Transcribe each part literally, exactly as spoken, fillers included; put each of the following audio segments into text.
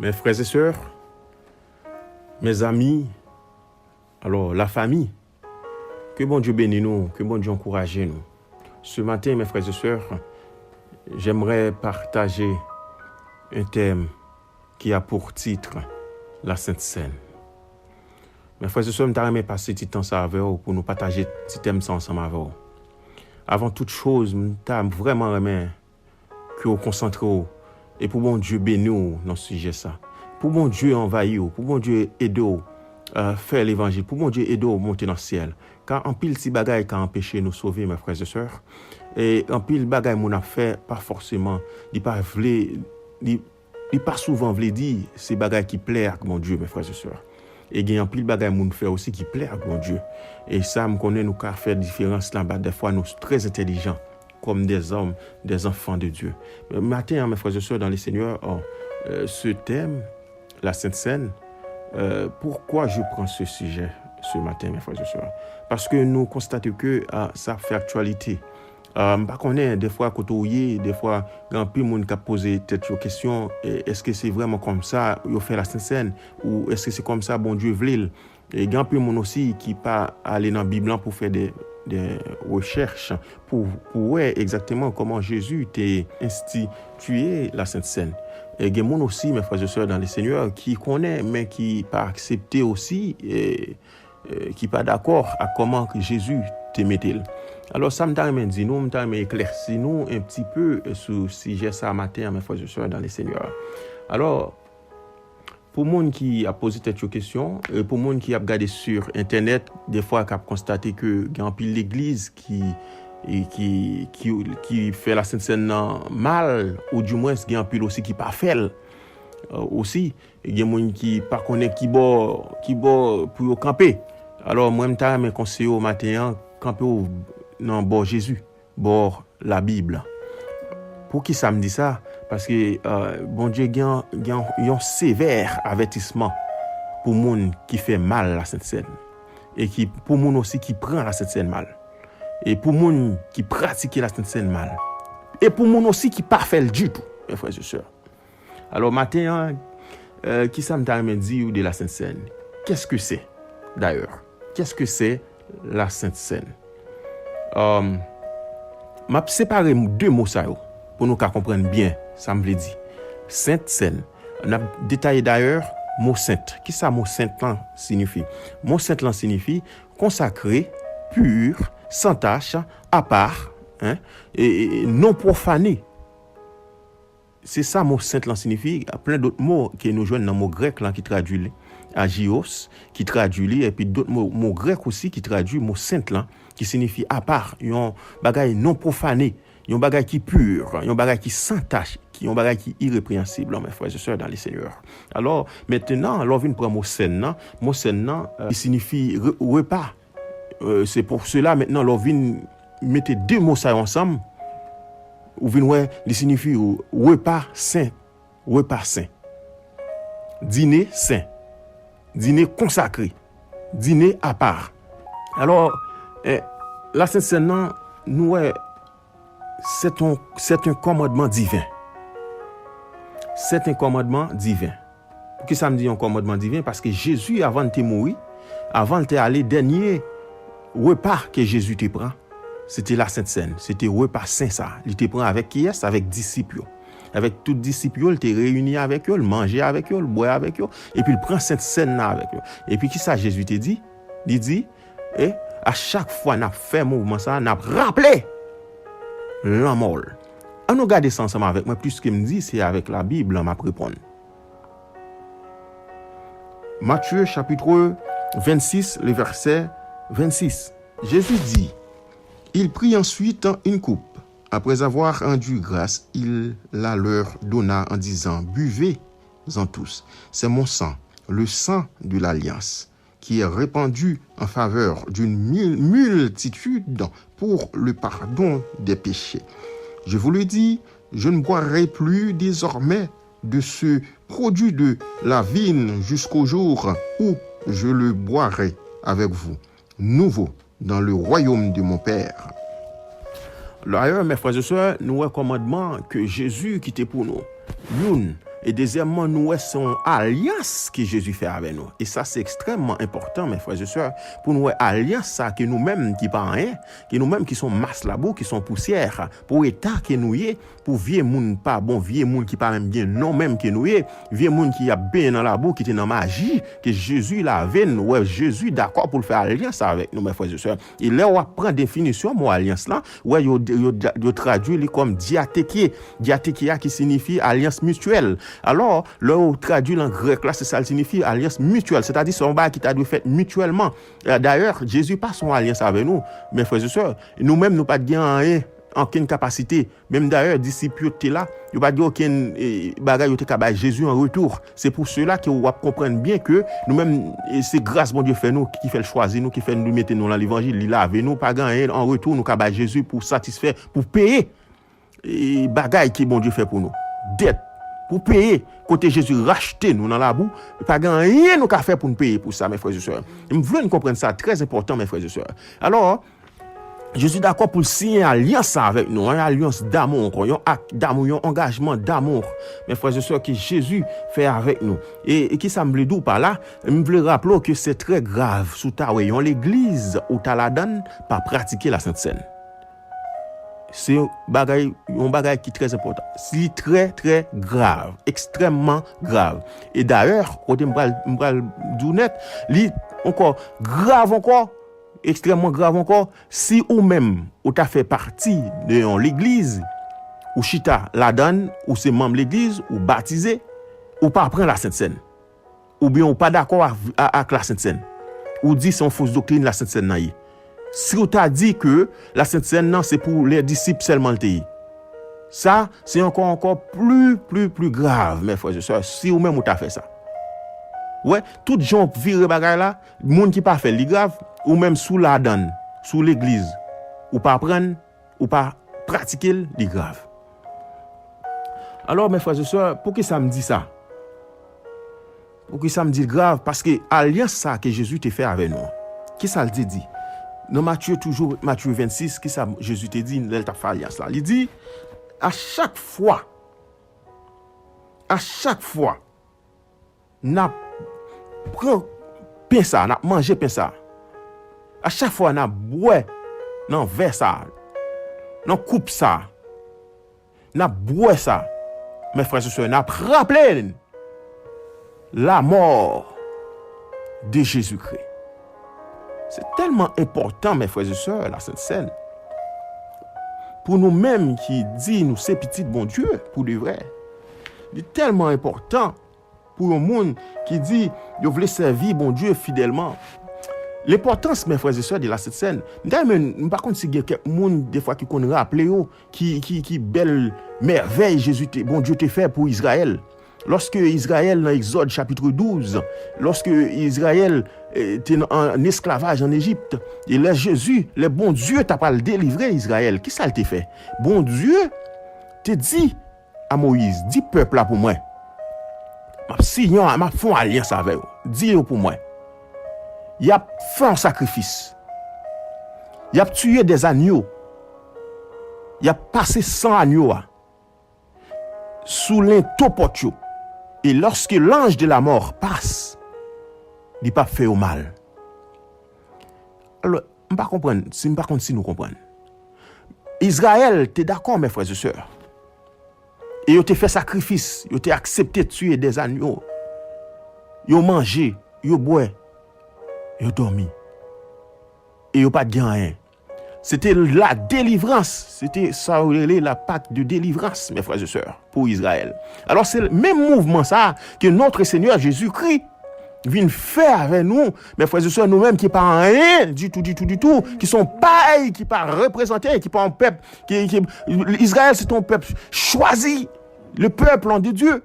Mes frères et sœurs, mes amis, alors la famille, que Bon Dieu bénisse nous, que Bon Dieu encourage nous. Ce matin, mes frères et sœurs, j'aimerais partager un thème qui a pour titre la Sainte Seine. Mes frères et sœurs, m ta renmen pase ti tan sa avè w pou nou pataje ti tèm sa ansanm avè w. Avan tout choz, m ta vrèman renmen ke w konsantre w e pou Bondye beni w nan sijè sa. Pou Bondye anvayi w, pou Bondye ede w, euh, fè levanjil, pou Bondye ede w monte nan syèl. Ka anpil ti bagay ka anpeche nou sove, mes frères et sœurs. E anpil bagay moun ap fè, pa fòseman, li pa vle, li, li pa souvan vle di se bagay ki plè ak Bondye, mes frères et sœurs. E gen anpil bagay moun fè osi ki plè ak Bondye. E sa, m konnen nou ka fè diferans la, ba, dèfwa nou trè entèlijan, comme des hommes, des enfants de Dieu. Maten an, mes frères et sœurs dans le Seigneur, oh, euh, ce thème, la Sainte Seine, euh, pourquoi je prends ce sujet ce matin, mes frères et sœurs? Paske nou konstate ke, ah, sa ap fè aktyalite. Ah, m pa konnen, dèfwa kote w ye, dèfwa gen anpil moun k ap poze tèt yo kesyon, e, èske se vrèman kòmsa yo fè la Sainte Seine? Ou èske se kòmsa Bondye vle l? E gen anpil moun osi ki pa ale nan Bib lan pou fè de, de rechèch, pou, pou wè egzakteman kòman Jezi te enstitiye la Sainte Seine. E gen moun osi, mes frères et sœurs dans le Seigneur, ki konnen, men ki pa aksepte osi, e, e, ki pa dakò ak kòman ke Jezi te mete l. Alò, sa m ta renmen di nou, m ta renmen eklèsi nou un petit peu sou sijè sa maten an, mes frères et sœurs dans le Seigneur. Alò, pou moun ki ap poze tèt yo kesyon, e pou moun ki ap gade sur entènèt, dèfwa k ap konstate ke gen anpil legliz ki, e ki, ki, ki fè la Sainte Seine nan mal, ou dimwens gen anpil osi ki pa fè l, euh, osi. E gen moun ki pa konnen ki bò, ki bò pou yo kanpe. Alò, mwen, m ta renmen konseye w maten an, kanpe w nan bò Jezi, bò Labib. Poukisa m di sa? Paske, euh, Bondye gen, gen yon sevè avètisman pou moun ki fè mal la Sainte Seine. E ki, pou moun osi ki pran la Sainte Seine mal. E pou moun ki pratike la Sainte Seine mal. E pou moun osi ki pa fè l ditou, mes frères et sœurs. Alò, maten an, euh, kisa m ta renmen di w de la Sainte Seine? Qu'est-ce que c'est, d'ailleurs? Qu'est-ce que c'est la Sainte Seine? Euh, m ap separe de mo sa yo pou nou ka konprann byen sa m vle di. Sainte Seine. N ap detaye dayè mo sent. Kisa mo sent lan sinifi? Mo sent lan sinifi konsakre, pur, sans tache, à part, hein, e, e, e non profané. Se sa mo sent lan sinifi, plen dòt mo ke nou jwenn nan mo grèk lan ki tradui li, agios, ki tradui li, epi dòt mo, mo grèk osi ki tradui mo sent lan, ki sinifi apa, yon bagay non pwofane, yon bagay ki pi, yon bagay ki san tach, ki, yon bagay ki irepreyansib, mes frères et sœurs dans le Seigneur. Alò, mentnan, lè w vin pran mo sèn nan, mo sèn nan, euh, li sinifi re-, repa. Euh, se pou sela, mentnan, lè w vin mete de mo sa yo ansanm, ou vin wè, li sinifi repa sen, repa sen. Dine sen, dine konsakre, dine apa. Alò, eh, la Sent Sèn nan, nou wè, c'est un, c'est un commandement divin. C'est un commandement divin. Poukisa m di yon kòmandman diven? Paske Jezi, avan l te mouri, avan l te ale, dènye repa ke Jezi te pran, se te la Sent Sèn, se te repa sen sa. Li te pran avèk kiyès? Avèk disip yo. Avèk tout disip yo, l te reyini avèk yo, l manje avèk yo, l bwè avèk yo, epi l pran Sent Sèn nan avèk yo. Epi kisa Jezi te di? Li di, e a chak fwa n ap fè mouvman sa, n ap raple lanmò l. Ann nou gade sa ansanm avèk mwen, piske m di se avèk Labib lan m ap reponn. Matthieu chapitre vingt-six, le verset vingt-six. Jésus dit, il prit ensuite une coupe. Après avoir rendu grâce, il la leur donna en disant, buvez-en tous. C'est mon sang, le sang de l'alliance, qui est répandu en faveur d'une mul-, multitude pour le pardon des péchés. Je vous le dis, je ne boirai plus désormais de ce produit de la vigne jusqu'au jour où je le boirai avec vous, nouveau dans le royaume de mon Père. Dayè, mes frères et sœurs, nou wè kòmandman ke Jezi kite pou nou. Youn, E dezyèmman, nou wè se yon alyans ke Jezi fè avè nou. E sa se ekstrèmman enpòtan, men frè e sè, pou nou wè alyans sa ke nou menm ki pa anyen, ke nou menm ki se yon mas labou, ki se yon pousyè, pou eta ke nou ye, pou vye moun pa bon, vye moun ki pa menm gen non menm ke nou ye, vye moun ki ap benyen nan labou, ki te nan maji, ke Jezi lave n, wè Jezi dakò pou l fè alyans avèk nou, men frè e sè. E lè w ap pran definisyon mo alyans lan, wè yo, yo, yo tradui li kòm diatheke, diatheke a ki siyifi alyans mityèl. Alò, lè yo tradui l an grèk la, se sa l siyifi, alyans mityèl, sètadi se yon bagay ki ta dwe fèt mityèlman. Dayè, Jezi pa se yon alyans avè nou, men frè e sè, nou menm nou pa t gen anyen, okenn kapasite. Menm dayè, disip yo te la, yo pa t gen okenn e, bagay yo te ka bay Jezi an retou. Se pou sela ke w ap konprann byen ke nou menm, e, se gras Bondye fè nou, ki fè l chwazi nou, ki fè nou mete nou nan levanjil, li lave nou, pa gen anyen an retou nou ka bay Jezi pou satisfè, pou peye e, bagay ke Bondye fè pou nou. Dèt. Pou peye, kote Jezi rachte nou nan labou, pa gen anyen nou ka fè pou n peye pou sa, men frè e sè. M vle n konprann sa, trè enpòtan, men frè e sè. Alò, Jezi dakò pou l siyen alyans sa avèk nou, yon alyans damou ankò, yon ak damou, yon angajman damou. Men frè e sè, ke Jezi fè avèk nou. E, e ki sa m vle di w pa la? M vle raple w ke se trè grav si w ta wè yon legliz ou ta ladan l pa pratike Lasent Sèn. Se yon bagay, yon bagay ki trè enpòtan. Li trè, trè grav, ekstrèmman grav. E dayè, kote m pral, m pral di w nèt, li ankò grav ankò, ekstrèmman grav ankò, si ou menm ou ta fè pati de yon legliz, ou chita ladan l, ou se manm legliz, ou batize, ou pa pran Lasent Sèn. Oubyen ou pa dakò ak, a- ak Lasent Sèn. Ou di se yon fos doktrin Lasent Sèn nan ye. Si w ta di ke Lasent Sèn nan se pou lè disip sèlman l te ye. Sa, se ankò, ankò pli, pli, pli grav, men frè e sè, si ou menm ou ta fè sa. Wè, tout jan w vire bagay la, moun ki pa fè l, li grav, ou menm si w ladan l, si w legliz, ou pa pran l, ou pa pratike l, li grav. Alò, men frè e sè, poukisa m di sa? Poukisa m di l grav? Paske alyans sa ke Jezi te fè avè nou an, kisa l te di? Nan Matye toujou, Matye vennsis, kisa Jezi te di lè l t ap fè alyans la? Li di, a chak fwa, a chak fwa, n ap pran pen sa, n ap manje pen sa. A chak fwa n ap bwè nan vè sa, nan koup sa, n ap bwè sa, men frè e sè, n ap raple n lamò de Jezikri. Se tèlman enpòtan, men frè e sè, Lasent Sèn, pou nou menm ki di nou se pitit Bondye pou de vrè. Li tèlman enpòtan pou yon moun ki di yo vle sèvi Bondye fidèlman. Lenpòtans, men frè e sè, de Lasent Sèn. M ta renmen, m pa konn si gen kèk moun defwa ki konn raple yo ki, ki, ki bèl mèvèy Jezi te, Bondye te fè pou Izrayèl. Lòske Izrayèl nan Egzòd chapit douz, lòske Izrayèl eh, te nan, an esklavaj an Ejip, e lè Jezi, lè Bondye ta pral delivre Izrayèl, kisa l te fè? Bondye te di a Moyiz, di pèp la pou mwen, m ap siyen, m ap fè yon alyans avè yo. Di yo pou mwen, y ap fè yon sakrifis. Y ap tiye dèzanyo. Y ap pase san anyo a sou lento pòt yo. E lòske l'ange de la mort passe, li p ap fè yo mal. Alò, m pa konprann, si m pa konn si nou konprann. Izrayèl te dakò, men frè e sè. E yo te fè sakrifis, yo te aksepte tiye dèzanyo. Yo manje, yo bwè, yo dòmi. E yo pa t gen anyen. Se te la delivrans, se te sa yo rele la Pak de delivrans, men frè e sè, pou Izrayèl. Alò, se menm mouvman sa a ke Notre Seigneur Jésus-Christ vin fè avè nou, men frè e sè, nou menm ki pa anyen ditou, ditou, ditou, ki se yon pay ki pa reprezante, ki pa yon pèp, ki, ki, Izrayèl se te yon pèp chwazi, le peuple de Dieu.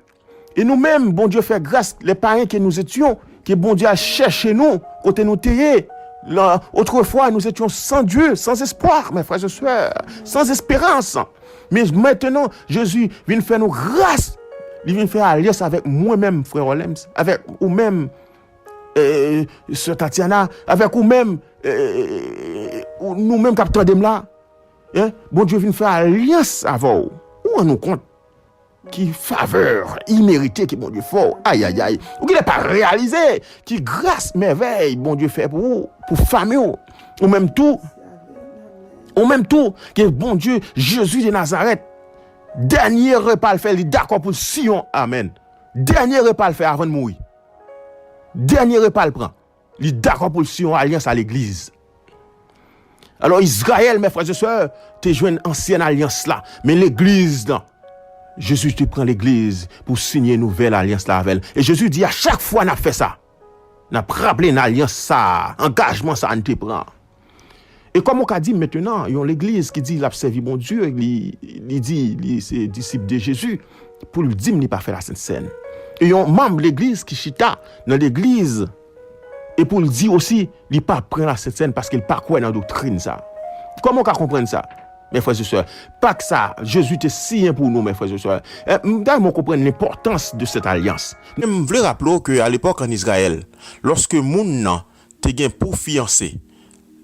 E nou menm, Bondye fè gras, les païens que nous étions, ke Bondye al chèche nou, kote nou te ye. Là, autrefois, nous étions sans Dieu, sans espoir, mes frères et sœurs, sans espérance. Men mentnan, Jezi vin fè nou gras. Li vin fè alyans avèk mwen menm, frè Orlems, avèk ou menm, eh, sè Tatiana, avèk ou menm, eh, ou, nou menm k ap tande m la. Hein? Bondye vin fè alyans avè w. Ou rann ou kont? Ki favè imerite ke Bondye fè w. Ayayay. Ou genlè pa reyalize ki gras mèvèy Bondye fè pou ou, pou fanmi w. Ou menm tou, ou menm tou, ke Bondye, Jezi de Nazarèt, dènye repa l fè, li dakò pou l siyen. Amèn. Dènye repa l fè avan l mouri. Dènye repa l pran. Li dakò pou l siyen yon alyans a legliz. Alò, Izrayèl, mè frè e sè, te jwenn ansyen alyans la. Men legliz lan, Jezi te pran legliz pou siyen nouvèl alyans la avè l. E Jezi di, a chak fwa n ap fè sa, n ap raple n alyans sa a, angajman sa a n te pran. E kòman w ka di mentenan, yon legliz ki di l ap sèvi Bondye, li, li di li se disip de Jezi, pou l di m li pa fè Lasent Sèn? E yon manm legliz ki chita nan legliz, e pou l di osi, li pa pran Lasent Sèn paske l pa kwè nan doktrin sa. Kòman w ka konprann sa? Mè frè e sè, Pak sa, Jezi te siyen pou nou, mè frè e sè. E, m ta renmen w konprann lenpòtans de cette alliance. Men m vle raple w ke alepòk ann Izrayèl, lòske moun nan te gen pou fiyanse,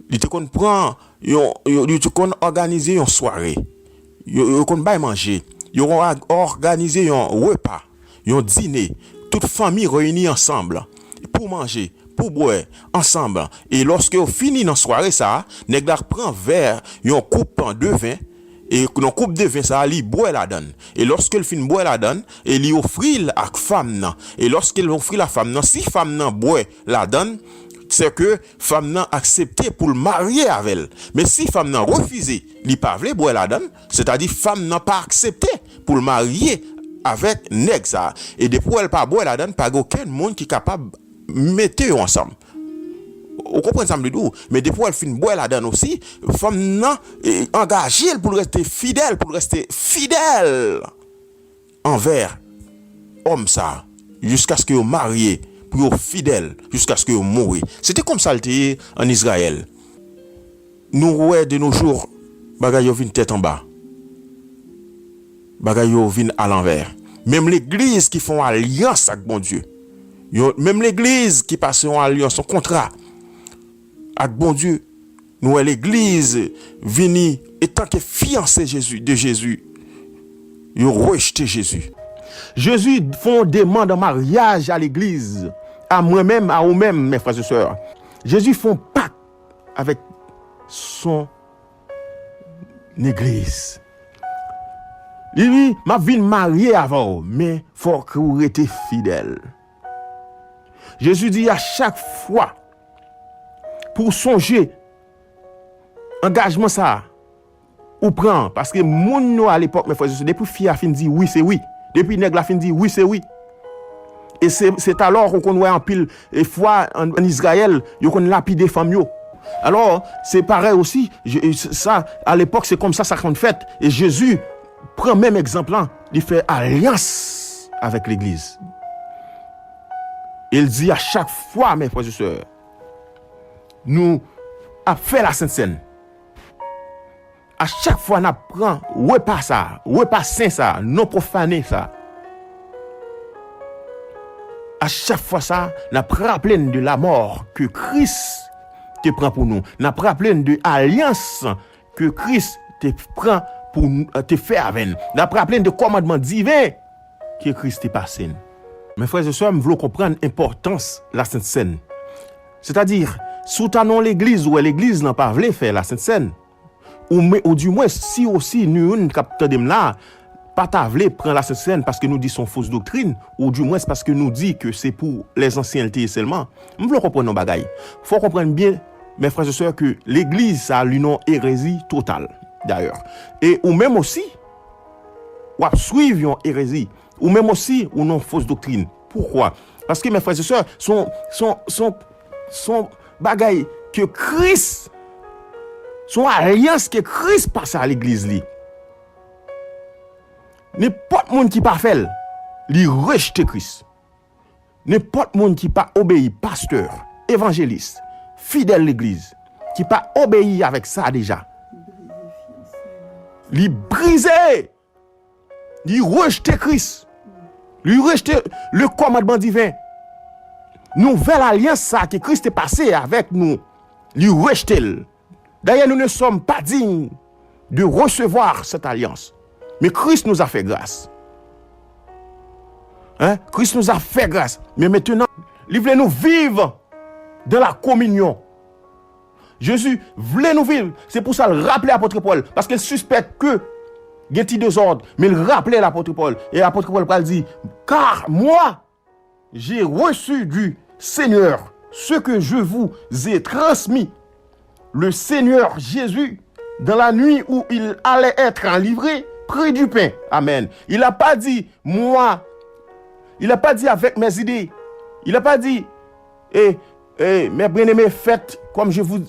li te konn pran yon, yon, li te konn òganize yon sware. Yo, yo konn bay manje. Yo konn òg-, òganize yon repa, yon dine. Tout fanmi reyini ansanm pou manje, pou bwè ansanm. E lòske yo fini nan sware sa a, nèg la pran vè, yon koup de ven, e nan koup de ven sa a, li bwè ladan l. E lòske l fin bwè ladan l, e li ofri l ak fanm nan. E lòske l ofri l ak fanm nan, si fanm nan bwè ladan l, sèke fanm nan aksepte pou l marye avè l. Men si fanm nan refize, li pa vle bwè ladan l, sètadi fanm nan pa aksepte pou l marye avèk nèg sa a. E depi w wè l pa bwè ladan l, pa gen okenn moun ki kapab mete yo ansanm. Ou konprann sa m vle di w? Men depi w wè l fin bwè ladan l osi, fanm nan, e, angaje l pou l rete fidèl, pou l reste fidèl anvè òm sa a, jiskaske yo marye, pou yo fidèl, jiskaske yo mouri. Se te konsa l te ye ann Izrayèl. Nou wè de nos jours, bagay yo vin tèt anba. Bagay yo vin alanvè. Menm legliz ki fè yon alyans ak Bondye, yo, menm legliz ki pase yon alyans, yon kontra ak Bondye, nou wè legliz vini etanke fiyanse Jezi, de Jezi, yo rejte Jezi. Jezi fè yon demann an maryaj a legliz, a mwen menm, a ou menm, mè frè e sè. Jezi fè yon pak avèk son legliz. Li di, m ap vin marye avè w, men fòk ou rete fidèl. Jezi di a chak fwa pou w sonje angajman sa a ou pran, paske moun yo alepòk, mè frè e sè, depi fi a fin di wi, se wi. Depi nèg la fin di wi, se wi. E se, se talò ou konn wè anpil, e fwa ann, ann Izrayèl, yo konn lapide fanm yo. Alò, se parèy osi, je, sa, alepòk, se konsa sa konn fèt. E Jezi pran menm egzanp lan, li fè alyans avèk legliz. E l di a chak fwa, mè frè e sè, nou ap fè Lasent Sèn, a chak fwa n ap pran repa sa a, repa sen sa a, non pwofane sa a, a chak fwa sa a, n ap raple n de lamò ke Kris te pran pou nou. N ap raple n de alyans ke Kris te pran pou n, te fè avè n. N ap raple n de kòmandman diven ke Kris te pase n. Men frè e sè, m vle w konprann enpòtans Lasent Sèn. Sètadi, si w ta nan yon legliz, ou wè legliz lan pa vle fè Lasent Sèn, ou, ou dimwens, si osi nou youn k ap tande m la, pa ta vle pran Lasent Sèn paske nou di se yon fos doktrin, ou dimwens paske nou di ke se pou lèzansyen l te ye sèlman, m vle w konprann yon bagay. Fò w konprann byen, mè frè e sè, ke legliz sa a, li nan erezi total, dayè. E ou menm osi, w ap swiv yon erezi. Ou menm osi, ou nan fos doktrin. Poukwa? Paske, mè frè e sè, se yon, se yon, se yon, se yon bagay ke Kris, se yon alyans ke Kris pase a legliz li. Nenpòt moun ki pa fè l, li rejte Kris. Nenpòt moun ki pa obeyi, pastè, evanjelis, fidèl legliz, ki pa obeyi avèk sa deja, li brize, li rejte Kris, li rejte le kòmandman diven. Nouvèl alyans sa ke Kris te pase avèk nou, li rejte l. D'ailleurs, nous ne sommes pas dignes de recevoir cette alliance. Mais Christ nous a fait grâce. Hein? Christ nous a fait grâce. Men mentenan, li vle nou viv dans la communion. Jezi vle nou viv. Se pou sa l raple apot Pòl. Paske l sispèk ke gen ti dezòd. Men l raple apot Pòl. E apot Pòl pral di, car moi, j'ai reçu du Seigneur ce que je vous ai transmis. Le Seigneur Jésus, dans la nuit où il allait être livré, prit du pain. Amen. Il a pas dit, moi. Il a pas dit avec mes idées. Il a pas dit, eh, eh, mes bien-aimés, faites comme je vous,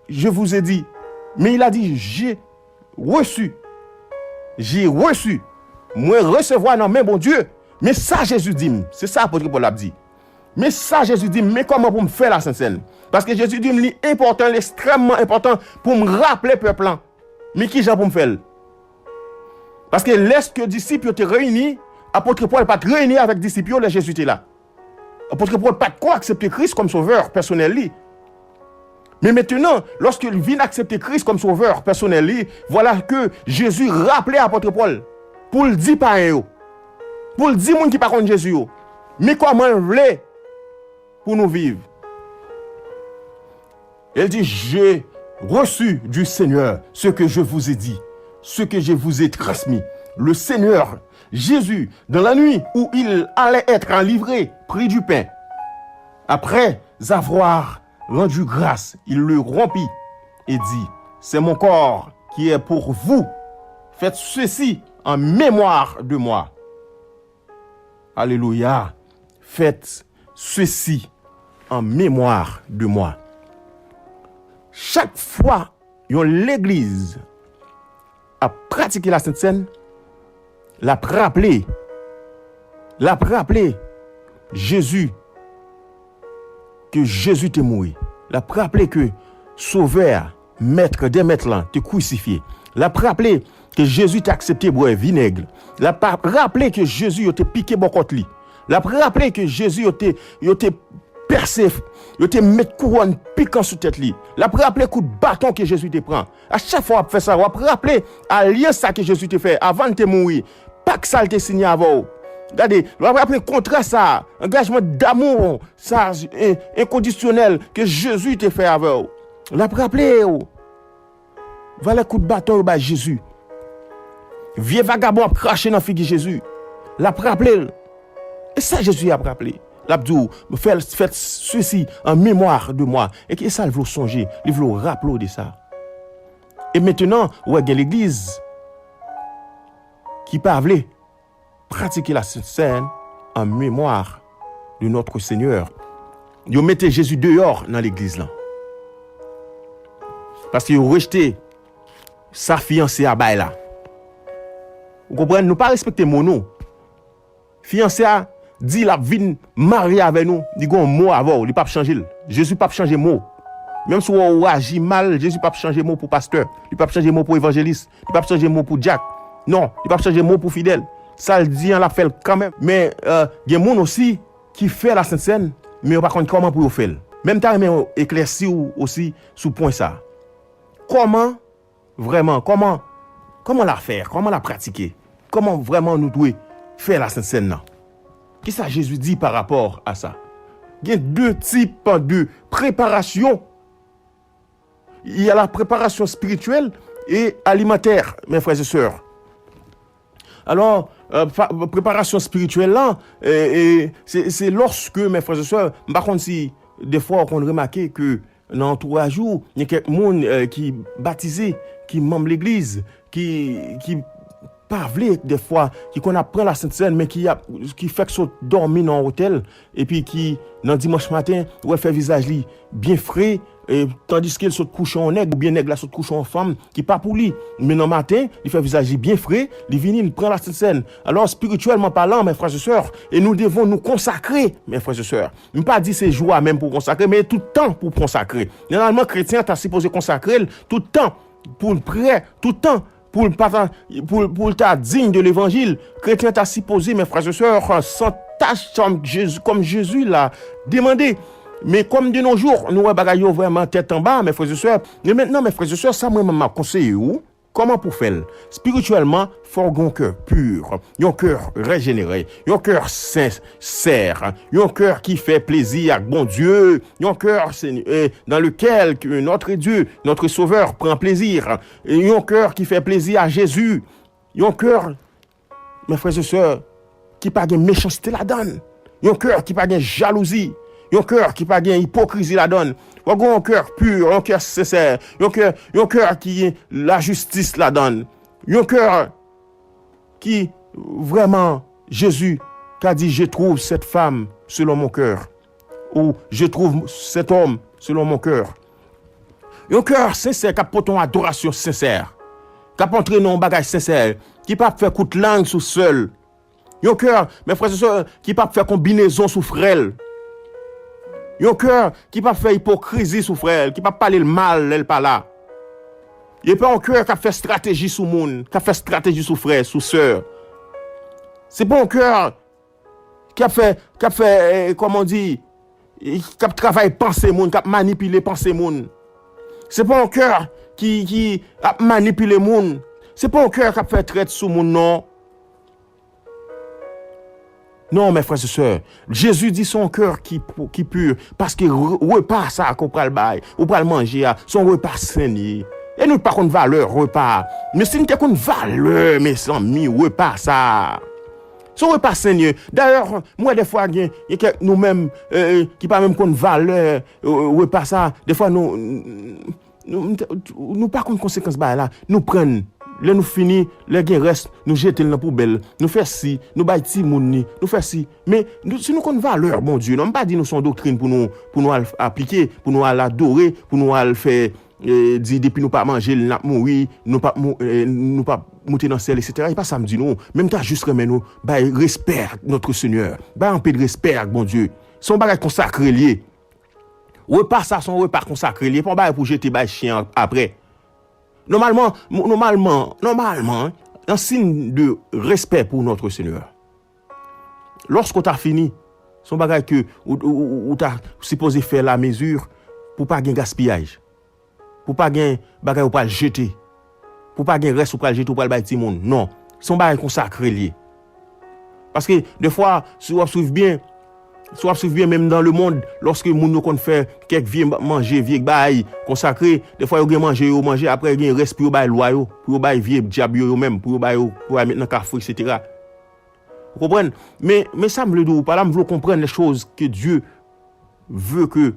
je vous ai dit. Mais il a dit, j'ai reçu. J'ai reçu. Mwen resevwa nan men Bondye. Men sa Jezi di m. Se sa apot Pòl ap di. Men sa Jezi di m, men kòman pou m fè Lasent Sèn. Paske Jezi di m, li enpòtan, li ekstrèmman enpòtan pou m raple pèp lan. Men kijan pou m fè l? Paske lèske disip yo te reyini, apot Pòl pa t reyini avèk disip yo lè Jezi te la. Apot Pòl pa t ko aksepte Kris kòm sovè pèsonèl li. Men mentenan, lòske l vin aksepte Kris kòm sovè pèsonèl li, vwala ke Jezi raple apot Pòl pou l di payen yo, pou l di moun ki pa konn Jezi yo, men kòman l vle pou nou viv. Elle dit, j'ai reçu du Seigneur ce que je vous ai dit, ce que je vous ai transmis. Le Seigneur Jésus, dans la nuit où il allait être livré, prit du pain. Après avoir rendu grâce, il le rompit et dit, c'est mon corps qui est pour vous. Faites ceci en mémoire de moi. Alelouya. Faites ceci en mémoire de moi. Chak fwa yon legliz ap pratike Lasent Sèn, l ap raple, l ap raple Jezi, ke Jezi te mouri. L ap raple ke Sovè a, Mèt dè mèt lan, te krisifye. L ap raple ke Jezi te aksepte bwè vinèg. L ap pa-, raple ke Jezi yo te pike bò kòt li. L ap raple ke Jezi yo te, yo te pèse, yo te met kouwòn pikan sou tèt li. L ap raple kout baton ke Jezi te pran. A chak fwa w ap fè sa, w ap raple alyans sa ke Jezi te fè avan l te mouri. Pak sa l te siyen avè w. Gade, l ap raple kontra sa, angajman damou sa, e, enkondisyonèl ke Jezi te fè avè w. L ap raple w. Valè kout baton yo bay Jezi. Vye vagabon ap krache nan figi Jezi. L ap raple l. E sa Jezi ap raple. L ap di w, fè, faites ceci en mémoire de moi. E ki sa l vle w sonje? Li vle w raple w de sa. E mentenan, ou wè gen legliz ki pa vle pratike la Sent Sèn en mémoire de notre Seigneur. Yo mete Jezi deyò nan legliz lan. Paske yo rejte sa fiyanse a bay la. Ou konprann? Nou pa respekte mo nou. Fiyanse a di l ap vin marye avè nou, li gen yon mo avè w, li p ap chanje l. Jezi p ap chanje mo. Menm si w wè w aji mal, Jezi p ap chanje mo pou pastè. Li p ap chanje mo pou evanjelis. Li p ap chanje mo pou dyak. Non, li p ap chanje mo pou fidèl. Sa l di an, l ap fè l kanmenm. Men, euh, gen moun osi ki fè la Sent Sèn, men yo pa konn kòman pou yo fè l. Men m ta renmen eklèsi w osi sou pwen sa. Kòman vrèman, kòman, kòman l a fè, kòman l a pratike, kòman vrèman nou dwe fè la Sent Sèn nan? Kisa Jezi di pa rapò a sa? Gen de tip de preparasyon. Il y a la préparation spirituelle et alimentaire, mes frères et sœurs. Alò, euh, pa- preparasyon espirityèl lan, e, e, se, se lòske, mes frères et sœurs, m pa konn si defwa w konn remake ke nan antouraj ou, gen kèk moun, euh, ki batize, ki manm legliz, ki, ki pa vle defwa, ki konn ap pran la Sent Sèn, men ki ap, ki fèk sot dòmi nan yon otèl, epi ki, nan dimanch maten, ou wè l fè vizaj li byen fre, e, tandiske l sot kouche yon nèg, oubyen nèg la sot kouche yon fanm ki pa pou li. Men nan maten, li fè vizaj li byen fre, li vini, li pran la Sent Sèn. Alò, espirityèlman palan, mes frères et sœurs, et nous devons nous consacrer, mes frères et sœurs. M pa di se jou a menm pou w konsakre, men tout tan pou w konsakre. Nòmalman, kretyen an ta sipoze konsakre l tout tan pou l prè, tout tan pou l pa ta, pou, pou l ta diy de levanjil. Kretyen an ta sipoze, mes frères et sœurs, san tach, kòm Jezi, kòm Jezi la demande. Men kòm de nos jours, nou wè bagay yo vrèman tèt anba, mes frères et sœurs. Men mentnan, mes frères et sœurs, sa mwen menm m ap konseye w, Kòman pou fè l? Espirityèlman, fò w gen yon kè pi, yon kè rejenere, yon kè sensè, yon kè ki fè plezi ak Bondye, yon kè, Senyè, dans lequel que notre Dieu, notre Sauveur, prend plaisir, yon kè ki fè plezi a Jezi, yon kè, mes frères et sœurs, ki pa gen mechanste ladan l, yon kè ki pa gen jalouzi, yon kè ki pa gen ipokrizi ladan l. W gen yon kè pi, yon kè sensè, yon kè, yon kè ki gen lajistis ladan l, yon kè ki vrèman, Jezi ka di, je trouve cette femme selon mon cœur, ou je trouve cet homme selon mon cœur. Yon kè sensè k ap pote yon adorasyon sensè, k ap antre nan yon bagay sensè, ki p ap fè kout lang sou sè l. Yon kè, mes frères et sœurs, ki p ap fè konbinezon sou frè l. Yon kè ki p ap fè ipokrizi sou frè l, ki p ap pale l mal lè l pa la. E pa yon kè k ap fè estrateji sou moun, k ap fè estrateji sou frè, sou sè. Se pa yon kè k ap fè, k ap fè, eh, kòman di, eh, k ap travay panse moun, k ap manipile panse moun. Se pa yon kè ki, ki ap manipile moun. Se pa yon kè k ap fè trèt sou moun, non. Non, mes frères et sœurs, Jezi di se yon kè ki, ki pi, paske re-, repa sa ke w pral bay, ou pral manje a, se yon repa sen li ye. E nou pa konn valè repa a. Men si n te konn valè, mezanmi, repa sa a. Se yon repa sen li ye. Dayè, m wè defwa gen, gen kèk nou menm, eh, ki pa menm konn valè, eh, repa sa a. Defwa nou, nou, nou, nou pa konn konsekans bagay la. Nou pran l. Lè nou fini, lè gen rès, nou jete l nan poubèl. Nou fè si, nou bay timoun li, nou fè si. Men, nou, si nou konn valè Bondye, non, m pa di nou se yon doktrin pou nou, pou nou al aplike, pou nou al adore, pou nou al fè, eh, di depi nou pa manje l, n ap mouri, nou p ap mou-, eh, nou p ap moute nan syèl, etsetera. E pa sa m di nou. Men m ta jis renmen nou bay respè ak Notre Seigneur. Bay anpil respè ak Bondye. Se yon bagay konsakre l ye. Repa sa se yon repa konsakre li ye, pa yon bagay pou jete bay chen an apre. Nòmalman, nòmalman, nòmalman, an siy de respè pou Notre Seigneur, lòske w ta fini, se yon bagay ke ou, ou, ou, ou ta sipoze fè la mezi pou pa gen gaspiyaj, pou pa gen bagay ou pral jete, pou pa gen rès ou pral jete, ou pral bay timoun. Non, se yon bagay konsakre li ye. Paske, defwa, si w ap swiv byen, si w ap swiv byen, menm dans le monde, lòske moun yo konn fè kèk vye manje, vye bagay konsakre, defwa yo gen manje yo manje, apre gen rès pou yo bay lwa yo, pou yo bay vye dyab yo, yo menm, pou yo bay yo, pou yo met nan kafou, etsetera. Ou konprann? Men, men sa m vle di w pa la, m vle w konprann les choses que Dieu veut que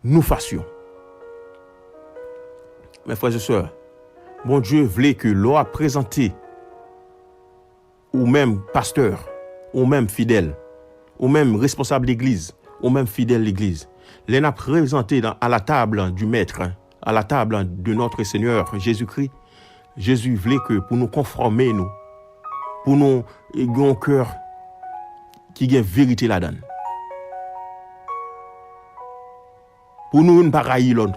nou fasyon. Mes frères et sœurs, Bondye vle ke lè w ap prezante ou menm pastè, ou menm fidèl, ou menm responsab legliz, ou menm fidèl legliz, lè n ap prezante dans, à la table du Maître, à la table de notre Seigneur Jésus-Christ, Jezi vle ke pou nou konfòme nou, pou nou, eh, gen yon kè ki gen verite ladan l. Pou nou youn pa rayi lòt.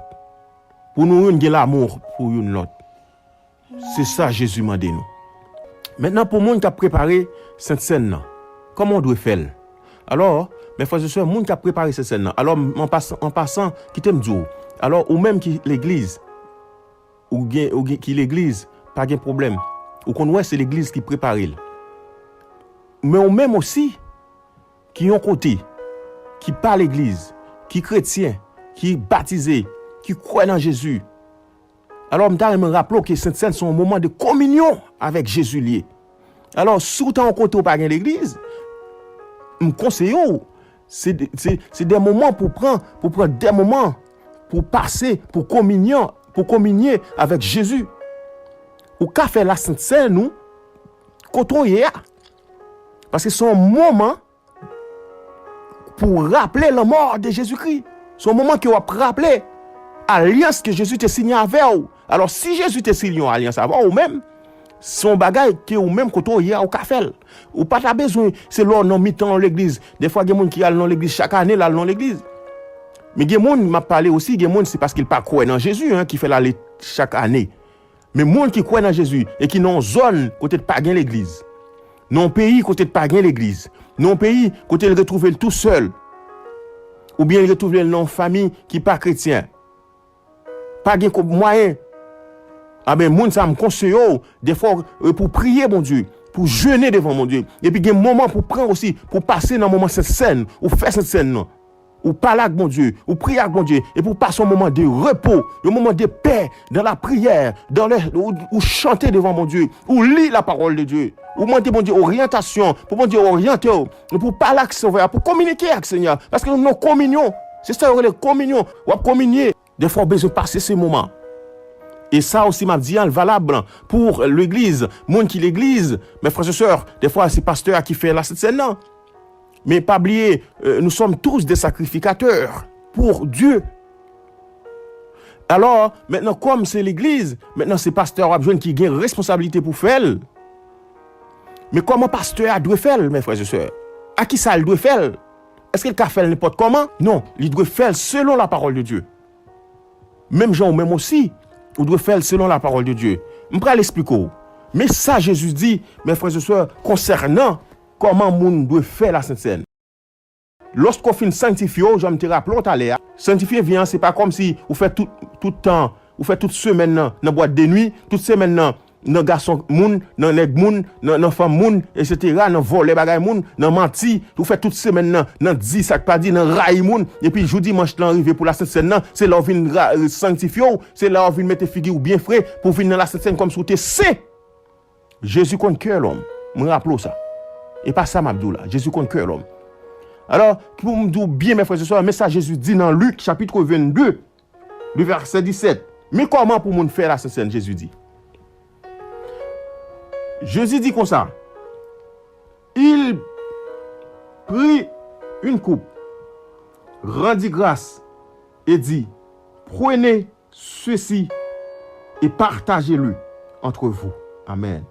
Pou nou youn gen lamou pou youn lòt. Se sa Jezi mande nou. Mentnan, pou moun k ap prepare Sentsèn nan, kòman w dwe fè l? Alò, mes frères et sœurs, moun k ap prepare Sentsèn nan, alò, an pasan, an pasan, kite m di w, alò, ou menm ki legliz, ou gen, ou gen, ki legliz, pa gen pwoblèm. Ou konn wè se legliz ki prepare l. Men ou menm osi, ki yon kote, ki pa legliz, ki kretyen, ki batize, ki kwè nan Jezi. Alò, m ta renmen raple w ke Sentsèn se yon moman de kominyon avèk Jezi li ye. Alò, si w ta yon kote ou pa gen legliz, m konseye w, se de, se, se de moman pou pran, pou pran de moman pou pase, pou kominyon, pou kominye avèk Jezi. Ou ka fè la Sentsèn ou kote w ye a. Paske se yon moman pou raple lanmò de Jezikri. Se yon moman ke w ap raple alyans ke Jezi te siyen avè w. Alò, si Jezi te siyen yon alyans avè w menm, se yon bagay ke ou menm kote w ye a, ou ka fè l. Ou pa ta bezwen, se lè w nan mitan yon legliz. Defwa, gen moun ki al nan legliz chak ane, l al nan legliz. Men gen moun, m ap pale osi, gen moun, se paske l pa kwè nan Jezi, en, ki fè l ale chak ane. Men moun ki kwè nan Jezi e ki nan yon zòn kote pa gen legliz, nan yon peyi kote pa gen legliz, nan yon peyi kote l retwouve l tou sèl, oubyen l retwouve l nan yon fanmi ki pa kretyen, pa gen ko-, mwayen, Amen. Moun sa, m konseye w, defwa, e, pou priye Bondye, pou jene devan Bondye. Epi gen moman pou pran osi, pou pase nan moman Sentsèn, ou fè Sentsèn nan. Ou pale ak Bondye, ou priye ak Bondye, epi ou pase yon moman de repo, yon moman de pè, dans la prière, dans le, ou, ou chante devan Bondye, ou li la parole de Dieu, ou mande Bondye oryantasyon, pou Bondye oryante w, epi ou pale ak Sovè a, pou kominike ak Senyè a, paske nou nan kominyon, se sa yo rele kominyon, w ap kominye. Defwa, w bezwen pase se moman. E sa osi, m ap di a, l valab pou legliz, moun ki legliz. Mes frères et sœurs, defwa, se pastè a ki fè la Sent Sèn nan. Men pa bliye, euh, nous sommes tous des sacrificateurs pour Dieu. Alò, mentnan, kòm se legliz, mentnan se pastè a w ap jwenn ki gen responsablite pou fè l. Men kòman pastè a dwe fè l, mes frères et sœurs? A ki sa l dwe fè l? Èske l ka fè l nenpòt kòman? Non, li dwe fè l selon la parole de Dieu. Menm jan ou menm osi, ou dwe fè l selon la parole de Dieu. M pral esplike w. Men sa Jezi di, mes frères et sœurs, konsènan kòman moun dwe fè la Sent Sèn. Lòske w fin sangtifye w, jan m te raple w talè a, sangtifye vi an, se pa kòmsi ou fè tout, tout tan, ou fè tout semèn nan, nan bwat de nwi, tout semèn nan, nan gason moun, nan nèg moun, nan, nan fanm moun, etsetera, nan vòlè bagay moun, nan manti, ou fè tout semèn nan, nan di sa k pa di, nan rayi moun, epi jou dimanch lan rive pou la Sent Sèn nan, se la w vin ra-, sangtifye w, se la w vin mete figi w byen fre, pou w vin nan la Sent Sèn kòmsi w te sen. Jezi konn kè lòm. Mwen raple w sa. E pa sa m ap di w la. Jezi konn kè lòm. Alò, pou m di w byen, mes frères et sœurs, men sa Jezi di nan Lik, chapit vennde, le vèsè disèt. Men kòman pou moun fè la Sent Sèn, Jezi di. Jezi di konsa, il prit une coupe, rendit grâce et dit, prenez ceci et partagez-le entre vous. Amen.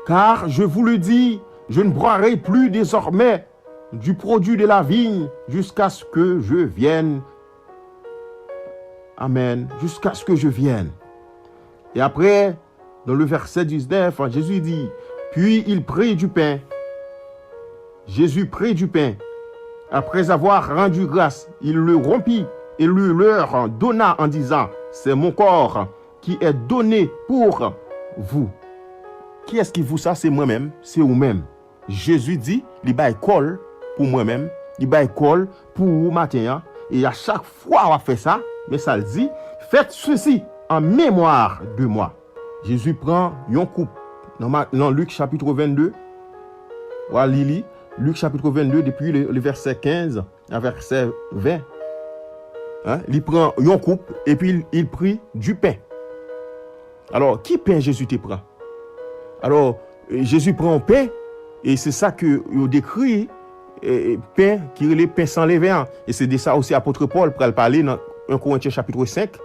Car je vous le dis, je ne boirai plus désormais du produit de la vigne jusqu'à ce que je vienne. Amen. Jusqu'à ce que je vienne. Et après, dans le verset dix-neuf, Jésus dit, puis il prit du pain. Jésus prit du pain. Après avoir rendu grâce, il le rompit et le leur donna en disant, c'est mon corps qui est donné pour vous. Kiyès ki vous sa? Se mwen menm, se ou menm. Jezi di, li bay kò l pou mwen menm, li bay kò l pou ou maten an, e a chak fwa w ap fè sa, men sa l di, faites ceci en mémoire de moi. Jezi pran yon koup nan, Ma- nan Lik chapit vennde, w a li li, Lik chapit vennde, depi le, le vèsè kenz a vèsè ven. Hein? Li pran yon koup, epi il, il prit du pain. Alò, ki pen Jezi te pran? Alò, e, Jezi pran yon pen, e se sa ke yo dekri, e, pen ki rele pen san leven an. E se de sa osi apot Pòl pral pale nan en Korentyen chapit senk,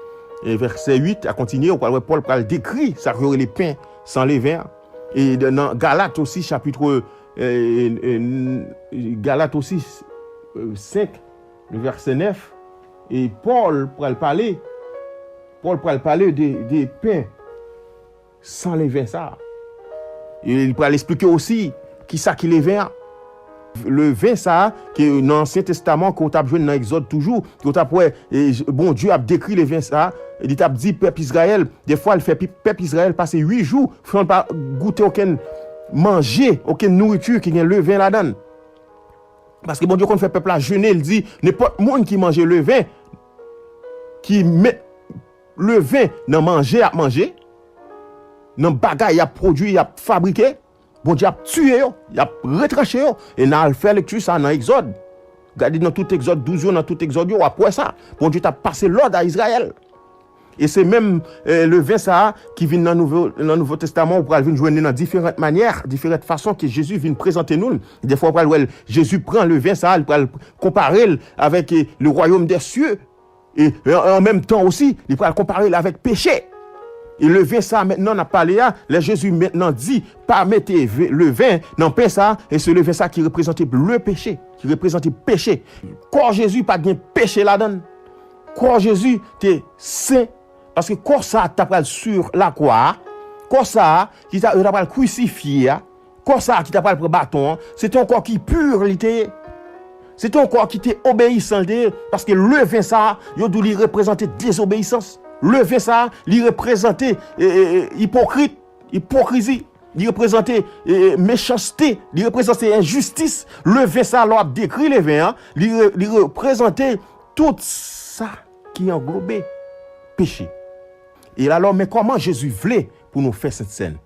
e vèsè uit a kontinye, ou pral wè Pòl pral dekri sa ke yo rele pen san leven an. E de- nan Galat osi, chapit, e, e, e, Galat osi, e, senk, le vèsè nèf, e Pòl pral pale, Pòl pral pale de, de pen san leven sa a. E li pral esplike osi kisa ki leven an. Leven sa a, ke nan Ansyen Testaman, ke w t ap jwenn nan Egzòd toujou, ke w t ap wè, e, J- Bondye ap dekri leven sa a, li t ap di pèp Izrayèl, defwa l fè pi- pèp Izrayèl pase uit jou san l pa goute okenn manje, okenn nouriti ki gen leven ladan l. Paske Bondye konn fè pèp la jene, l di, nenpòt moun ki manje leven, ki met leven nan manje y ap manje, nan bagay y ap pwodui, y ap fabrike, Bondye ap tiye yo, y ap retranche yo. E n a al fè lekti sa nan Egzòd. Gade nan tout Egzòd douz yo, nan tout Egzòd yo, w ap wè sa. Bondye t ap pase lòd a Izrayèl. E se menm, e, leven sa a ki vin nan Nouvo, nan Nouvo Testaman, ou pral vin jwenn li nan diferan manyè, diferan fason ke Jezi vin prezante nou l. Defwa, ou pral wè l, Jezi pran leven sa a, li pral konpare l avèk, e, le royaume des cieux. E, e, an menm tan osi, li pral konpare l avèk peche. E leven sa a mentnan n ap pale a, lè Jezi mentnan di, pa mete ve- leven nan pen sa a, e se leven sa a ki reprezante le peche, ki reprezante peche. Kò Jezi pa t gen peche ladan l. Kò Jezi te sen, paske kò sa a t ap pral sur lakwa a, kò sa a ki ta, yo ta pral krisifye a, kò sa a ki ta pral pran baton an, se te yon kò ki pi li te ye. Se te yon kò ki te obeyisan li te ye, paske leven sa a, yo di w li reprezante dezobeyisans. Leven sa a, li reprezante, e, e, e, ipokrit, ipokrizi. Li reprezante, e, e, mechanste. Li reprezante enjistis. Leven sa a, lè w ap dekri leven an, li re-, li reprezante tout sa ki anglobe peche. E alò, men kòman Jezi vle pou nou fè Sentsèn?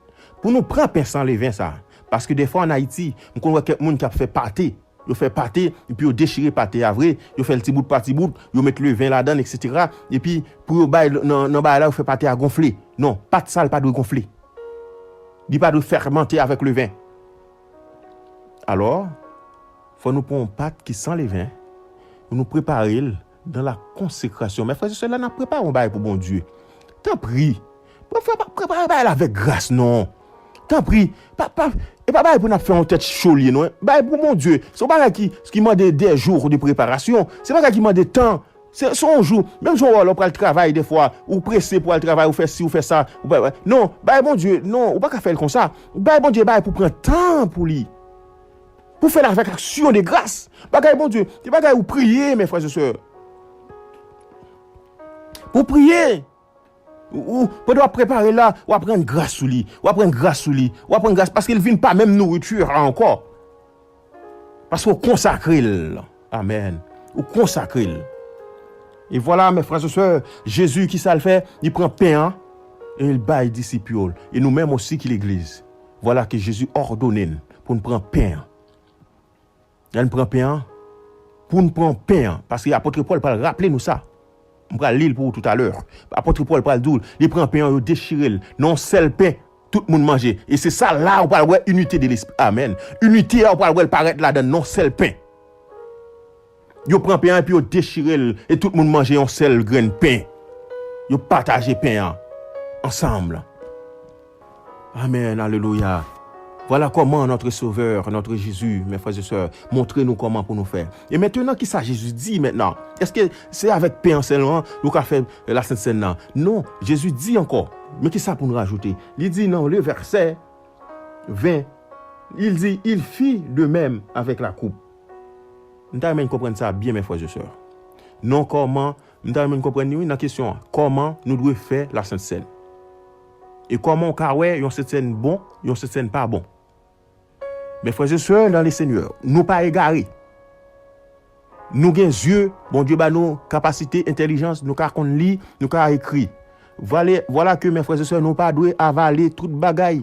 Pou nou pran pen san leven sa a. Paske defwa ann Ayiti, m konn wè kèk moun k ap fè pate. Yo fè pate, epi yo dechire pate a vre, yo fè l ti bout pa ti bout, yo met leven ladan l, etsetera. Epi pou yo bay nan, nan bagay la, yo fè pate a gonfle. Non, pat sa l pa dwe gonfle. Li pa dwe fèmante avèk leven. Alò, fò nou pran yon pat ki san leven, pou nou prepare l dans la consécration. Mes frères et sœurs, lè n ap prepare yon bagay pou Bondye, tanpri, prepare bagay la avèk gras, non. Tanpri, pa, pa, e pa bagay pou n ap fè yon tèt cho li ye, non. Bagay pou Bondye, se yon bagay ki, ki mande des jours de préparation. Se bagay ki mande tan. Se, se yon jou, menm jan w wè lè w pral travay defwa, ou prese pou al travay, ou fè si, ou fè sa, ou pa, non, bagay Bondye, non, ou pa ka fè l konsa. Bagay Bondye, bagay pou pran tan pou li. Pou fè l avèk aksyon de gras. Bagay Bondye, se bagay ou priye, mes frères et sœurs. Pou priye. Ou, ou, pandan w ap prepare la, w ap rann gras sou li. W ap rann gras sou li. W ap rann gras paske l vin pa menm nouriti a ankò. Paske w konsakre l. Amèn. Ou konsakre l. E vwala, mes frères et sœurs, Jezi, ki sa l fè? Li pran pen an e l bay disip yo l. E nou menm osi ki legliz. Vwala ke Jezi òdone n pou n pran pen an. Lè n pran pen an, pou n pran pen an, paske apot Pòl pral raple nou sa. M pral li l pou ou toutalè. Apot Pòl pral di w, li pran pen an, yo dechire l. Nan yon sèl pen, tout moun manje. E se sa la ou pral wè inite de lespri. Amèn. Inite a ou pral wè l parèt ladan nan yon sèl pen. Yo pran pen an epi yo dechire l. E tout moun manje yon sèl grenn pen. Yo pataje pen an ansanm. Amèn, alelouya. Vwala kòman notre Sauveur, notre Jésus, mes frères et sœurs, montre nou kòman pou nou fè. E mentnan, kisa Jezi di mentnan? Èske se avèk pen an sèlman nou ka fè, e, la Sent Sèn nan? Non, Jezi di ankò. Men kisa pou nou rajoute? Li di nan le vèsè ven, il dit, il fit de même avec la coupe. M ta renmen n konprann sa byen, mes frères et sœurs. Non, kòman, m ta renmen n konprann li, wi, nan kesyon an. Kòman nou dwe fè la Sent Sèn? E kòman w ka wè yon Sent Sèn bon, yon Sent Sèn pa bon? Mes frères et sœurs dans le Seigneur, nou pa egare. Nou gen zye, Bondye ba nou kapasite, entèlijans, nou ka konn li, nou ka ekri. Vwale-, vwala ke, mes frères et sœurs, nou pa dwe avale tout bagay.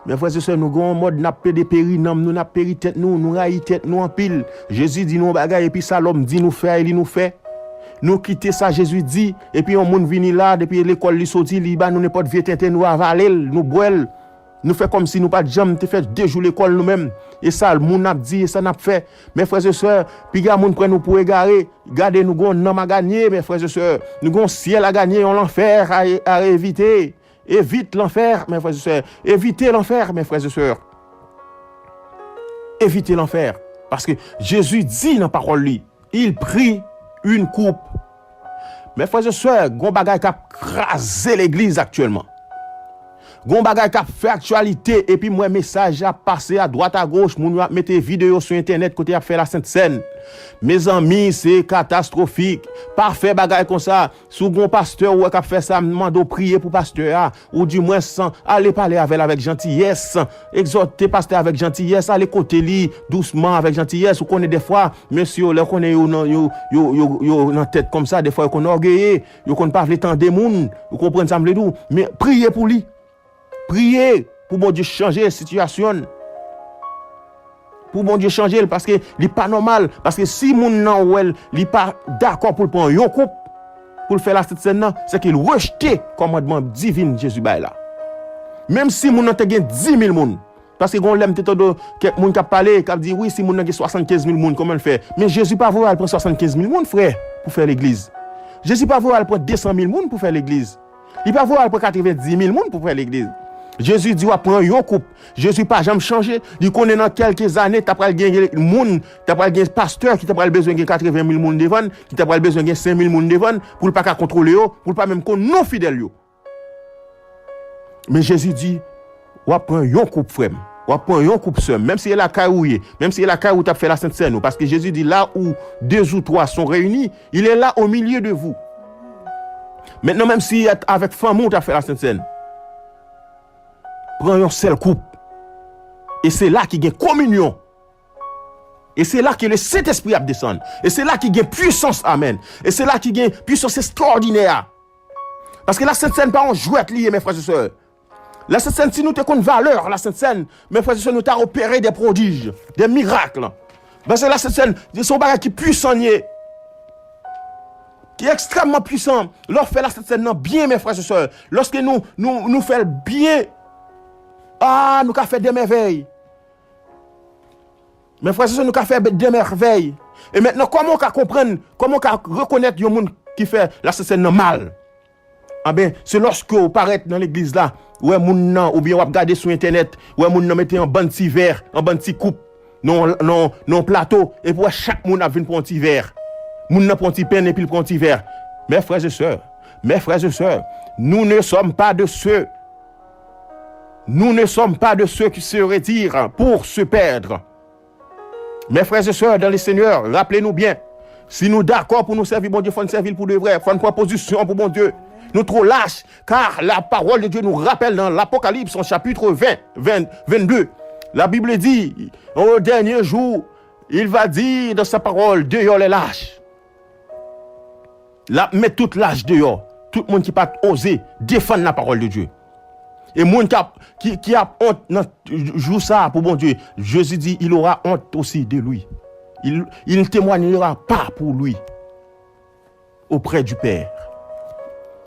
Mes frères et sœurs, nou gen yon mòd n ap plede peri nanm nou, n ap peri tèt nou, nou rayi tèt nou anpil. Jezi di nou yon bagay, epi sa lòm di nou fè a, e li nou fè. Nou kite sa Jezi di, epi yon moun vini la, depi lekòl li soti, li ba nou nenpòt vye tenten, nou avale l, nou bwè l. Nou fè kòmsi nou pa t janm te fè de jou lekòl nou menm. E sa moun ap di, e sa n ap fè. Mes frères et sœurs, piga moun pran nou pou egare. Gade, nou gen yon nanm a ganye, mes frères et sœurs. Nou gen yon syèl a ganye, yon lanfè a, a evite. Evite lanfè, mes frères et sœurs. Evite lanfè, mes frères et sœurs. Evite lanfè. Paske Jezi di nan pawòl li, il prit une coupe. Mes frères et sœurs, gon bagay k ap kraze legliz aktyèlman. Gon bagay k ap fè aktyalite, epi m wè mesaj ap pase adwat agoch, moun yo ap mete videyo sou entènèt kote y ap fè la Sent Sèn. Mezanmi, se katastwofik. Pa fè bagay konsa. Si w gon pastè ou wè k ap fè sa, m mande w priye pou pastè a. Ou dimwens, ale pale avè l avèk jantiyès. Egzòte pastè avèk jantiyès, ale kote li dousman avèk jantiyès. Ou konnen dèfwa, mesye yo, lè w konnen yo nan, yo, yo, yo, yo nan tèt kòmsa, dèfwa yo konn ògeye, yo konn pa vle tande moun. Ou konprann sa m vle di w? Men priye pou li. Priye pou Bondye chanje sitiyasyon l. Pou Bondye chanje l, paske li pa nòmal. Paske si moun nan wè l, li pa dakò pou l pran yon koup, pou l fè la Sent Sèn nan, se ke l rejte kòmandman divin Jezi bay la. Menm si moun nan te gen dimil moun, paske gon lè m te tande kèk moun k ap pale, k ap di, wi, si moun nan gen swasannkenz mil moun, kòman l fè? Men Jezi pa voye al pran swasannkenz mil moun, frè, pou fè legliz. Jezi pa voye al pran desan mil moun pou fè legliz. Li pa voye al pran katrevenndimil moun pou fè legliz. Jezi di w ap pran yon koup. Jezi pa janm chanje. Li konnen nan kèlke zane, ta pral gen moun, ta pral gen pastè ki ta pral bezwen gen katrevenmil moun devan l, ki ta pral bezwen gen senkmil moun devan l, pou l pa ka kontwole yo, pou l pa menm konn non fidèl yo. Men Jezi di, w ap pran yon koup, frè m. W ap pran yon koup, sè m. Menm si se lakay ou ye, menm si se lakay ou t ap fè la Sent Sèn ou. Paske Jezi di, là où deux ou trois sont réunis, il est là au milieu de vous. Mentnan, menm si avèk fanmi w t ap fè Lasent Sèn, pran yon sèl koup. E se la ki gen kominyon. E se la ke le Sentespri ap desann. E se la ki gen pwisans, amèn. E se la ki gen pwisans estwòdinè a. Paske Lasent Sèn pa yon jwèt li ye, men frè e sè. Lasent Sèn, si nou te konn valè Lasent Sèn, men frè e sè, nou ta opere de pwodij, de mirak. Paske Lasent Sèn, se yon bagay ki pwisan li ye. Ki ekstrèmman pwisan. Lè w fè Lasent Sèn nan byen, men frè e sè, lòske nou, nou, nou fè l byen, a, nou ka fè de mèvèy. Men frè e sè, nou ka fè de mèvèy. E mentnan, kòman w ka konprann, kòman w ka rekonèt yon moun ki fè Lasent Sèn nan mal? Anben, se lòske w parèt nan legliz la, w wè moun nan, oubyen w ap gade sou entènèt, w wè moun nan mete yon bann ti vè, yon bann ti koup, nan, nan, nan yon plato, epi w wè chak moun ap vin pran yon ti vè. Moun nan pran yon ti pen, epi l pran yon ti vè. Mes frères et sœurs, mes frères et sœurs, nous ne sommes pas de ceux, nous ne sommes pas de ceux qui se retirent pour se perdre. Mes frères et sœurs dans le Seigneur, raple nou byen, si nou dakò pou nou sèvi Bondye, fò n sèvi l pou de vrè, fò n pran pozisyon pou Bondye. Nou twò lach, car la parole de Dieu nous rappelle dans l'Apocalypse, en chapitre vingt, vingt, vingt-deux, la Bible dit, au dernier jour, il va dire dans sa parole, dehors les lâches. L ap met tout lach deyò. Tout moun ki pa t oze defann la parole de Dieu. E moun k ap, ki, ki ap ont nan jou sa a pou Bondye, Jezi di, il aura honte aussi de lui. Il, il ne témoignera pas pour lui auprès du Père.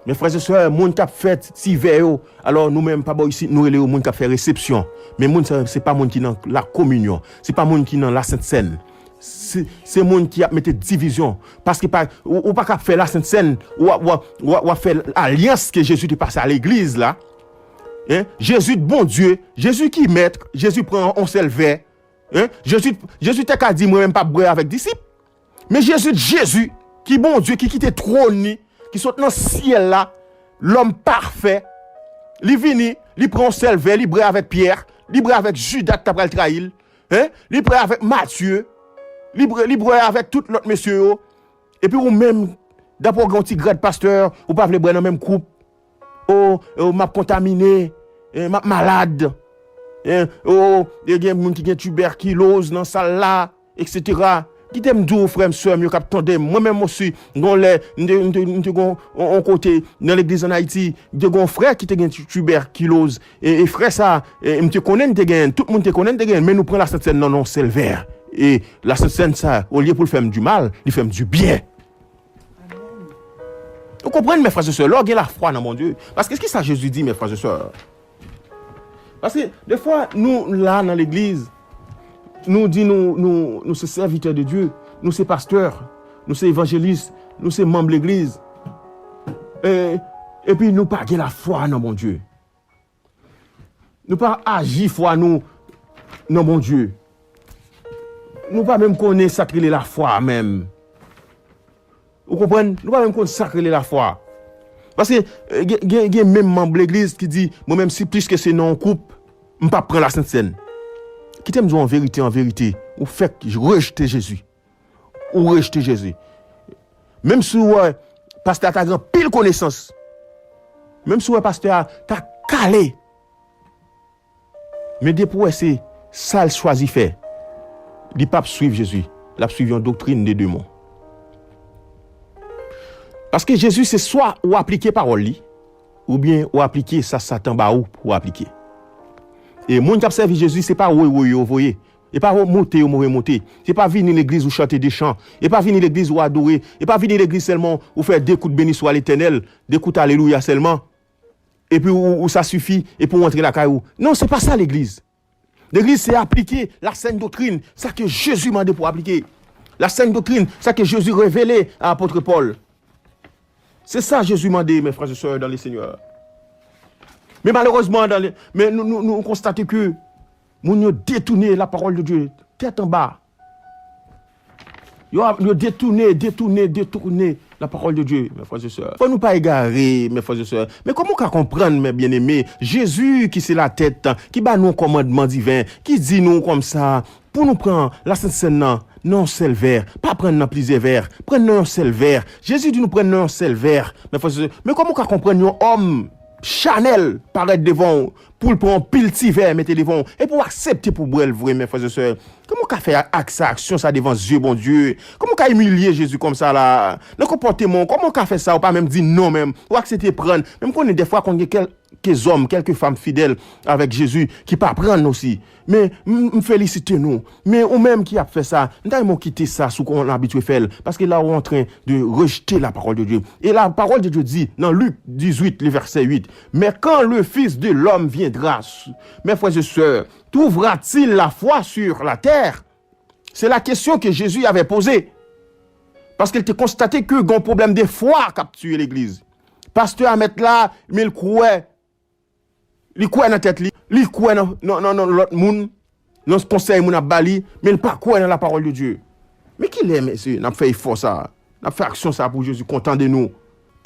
Men frè e sè, moun k ap fè ti vè yo, alò nou menm pa bò isit, nou rele yo moun k ap fè resepsyon. Men moun sa, se pa moun ki nan la kominyon. Se pa moun ki nan la Sent Sèn. Se, se moun ki ap mete divizyon. Paske pa, ou, ou pa ka fè Lasent Sèn, ou, ap- ou, ap- ou, ap- w ap fè alyans ke Jezi te pase a legliz la. Hein? Jezi t Bondye, Jezi ki mèt, Jezi pran yon sèl vè. Hein? Jezi, Jezi te ka di, mwen menm p ap bwè avèk disip. Men Jezi t Jezi, ki Bondye, ki kite twòn li, ki sot nan syèl la, lòm pafè. Li vini, li pran yon sèl vè, li bwè avèk Pyè, li bwè avèk Jida ki ta pral trayi l. Hein? Li bwè avèk Matye. Li bwè, li bwè avèk tout lòt mesye yo. Epi ou menm, dapre w gen yon ti grad pastè, ou pa vle bwè nan menm koup. O, o, m ap kontamine. Eh, m ap malad. Eh, o, e gen moun ki gen tibèkiloz nan sal la, et cetera. Kite m di w, frè m, sè m yo k ap tande m. Mwen menm osi, gon lè, m te, m te, m te gon, on, on kote, nan legliz ann Ayiti, m te gon frè ki te gen ti- tibèkiloz. E, e frè sa, e, m te konnen n te genyen, tout moun te konnen n te genyen, men nou pran Lasent Sèn nan yon sèl vè. E Lasent Sèn sa, olye pou l fè m di mal, li fè m di byen. Ou konprann, mes frères et sœurs, lè w gen lafwa nan Bondye. Paske ki sa Jezi di, mes frères et sœurs? Paske, defwa, nou la nan legliz, nou di nou, nou, nou se sèvitè de Dye, nou se pastè, nou se evanjelis, nou se manm legliz. E, epi nou pa gen lafwa nan Bondye. Nou pa aji fwa nou nan Bondye. Nou pa menm konnen sa k rele lafwa menm. Ou konprann? Nou pa menm konn sa k rele lafwa. Paske, eh, gen, gen, gen menm manm legliz ki di, mwen menm si pliske se nan yon koup, m p ap pran Lasent Sèn. Kite m di w an verite, an verite, ou fèk rejte Jezi. Ou rejte Jezi. Menm si w wè pastè a ta gen anpil konesans, menm si w wè pastè a ta kale, men depi w wè se sa l chwazi fè, li p ap swiv Jezi, l ap swiv yon doktrin de demon. Paske Jezi se swa ou aplike pawòl li, oubyen ou aplike sa Satan ba ou pou w aplike. E moun k ap sèvi Jezi, se pa woy woy yo voye. E pa monte yo voye monte. Se pa vini legliz ou chante de chan. E pa vini legliz ou adore. E pa vini legliz sèlman ou fè de kout beni swa Letènèl, de kout alelouya sèlman. Epi ou, ou sa sifi, epi ou rantre lakay ou. Non, se pa sa legliz. Legliz se aplike la sèn doktrin, sa ke Jezi mande pou aplike. La sèn doktrin, sa ke Jezi revele a apot Pòl. Se sa Jezi mande, mes frères et sœurs dans le Seigneur. Men malerezman, dan le, men nou, nou, nou konstate ke moun yo detounen la parole de Dieu, tèt anba. Yo, yo detounen, detounen, detounen la parole de Dieu, mes frères et sœurs. Fò nou pa egare, mes frères et sœurs. Men kòman w ka konprann, mes bien-aimés, Jezi ki se la tèt, ki ba nou kòmandman diven, ki di nou kòmsa, pou nou pran la Sent Sèn nan, nan yon sèl vè. Pa pran nan plizyè vè. Pran nan yon sèl vè. Jezi di nou pran nan yon sèl vè. Men frè e sè, men kòman w ka konprann yon òm chanèl parèt devan w pou l pran yon pil ti vè mete devan w, epi w aksepte pou w bwè l vre, men frè e sè? Kòman w ka fè ak sa, aksyon sa devan zye Bondye? Kòman w ka imilye Jezi kòmsa la? Nan konpòteman w, kòman w ka fè sa? Ou pa menm di non menm. Ou aksepte pran. Men m konnen dèfwa konn gen kèlke zòm, kèlke fanm fidèl avèk Jezi ki pa pran osi. Men m, m felisite nou. Men ou menm ki ap fè sa, m ta renmen w kite sa sou kòman w abitye fè l. Paske la ou antren de rejte la parole de Dieu. Et la parole de Dieu dit, dans Luc dix-huit, le verset huit, mais quand le Fils de l'homme viendra, mes frères et sœurs, trouvera-t-il la foi sur la terre? C'est la question que Jésus avait posée. Paske l te konstate ke gen yon pwoblèm de fwa k ap tiye legliz. Pastè a mèt la, men l kwè, li kwè nan tèt li, li kwè nan, nan, nan, nan lòt moun, nan konsèy moun ap ba li, men l pa kwè nan la parole de Dieu. Men kilè, mesye, n ap fè efò sa? N ap fè aksyon sa pou Jezi kontan de nou.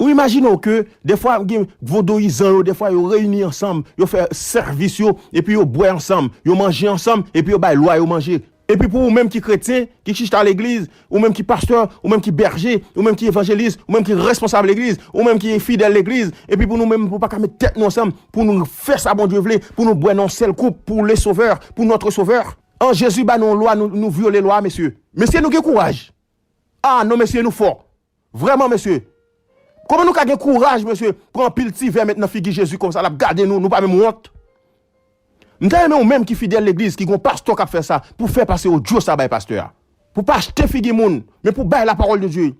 Ou imajine w ke dèfwa gen vodouyizan yo, dèfwa yo reyini ansanm, yo fè sèvis yo, epi yo bwè ansanm, yo manje ansanm, epi yo bay lwa yo manje. Epi pou ou menm ki kretyen, ki chita legliz, ou menm ki pastè, ou menm ki bèje, ou menm ki evanjelis, ou menm ki responsab legliz, ou menm ki fidèl legliz, epi pou nou menm, pou pa ka met tèt nou ansanm, pou nou fè sa Bondye vle, pou nou bwè nan yon sèl koup, pour le Sauveur, pour notre Sauveur. An Jezi ba nou yon lwa, nou, nou vyole lwa, mesye. Mesye, nou gen kouraj. A non, mesye, nou fò. Vrèman, mesye. Kòman nou ka gen kouraj, mesye, pran anpil ti vè met nan figi Jezi kòmsa, l ap gade nou, nou pa menm wont? M ta renmen ou menm ki fidèl legliz, ki gon pastè k ap fè sa, pou fè pase odyo sa bay pastè a. Pou pa achte figi moun, men pou bay la parole de Dieu.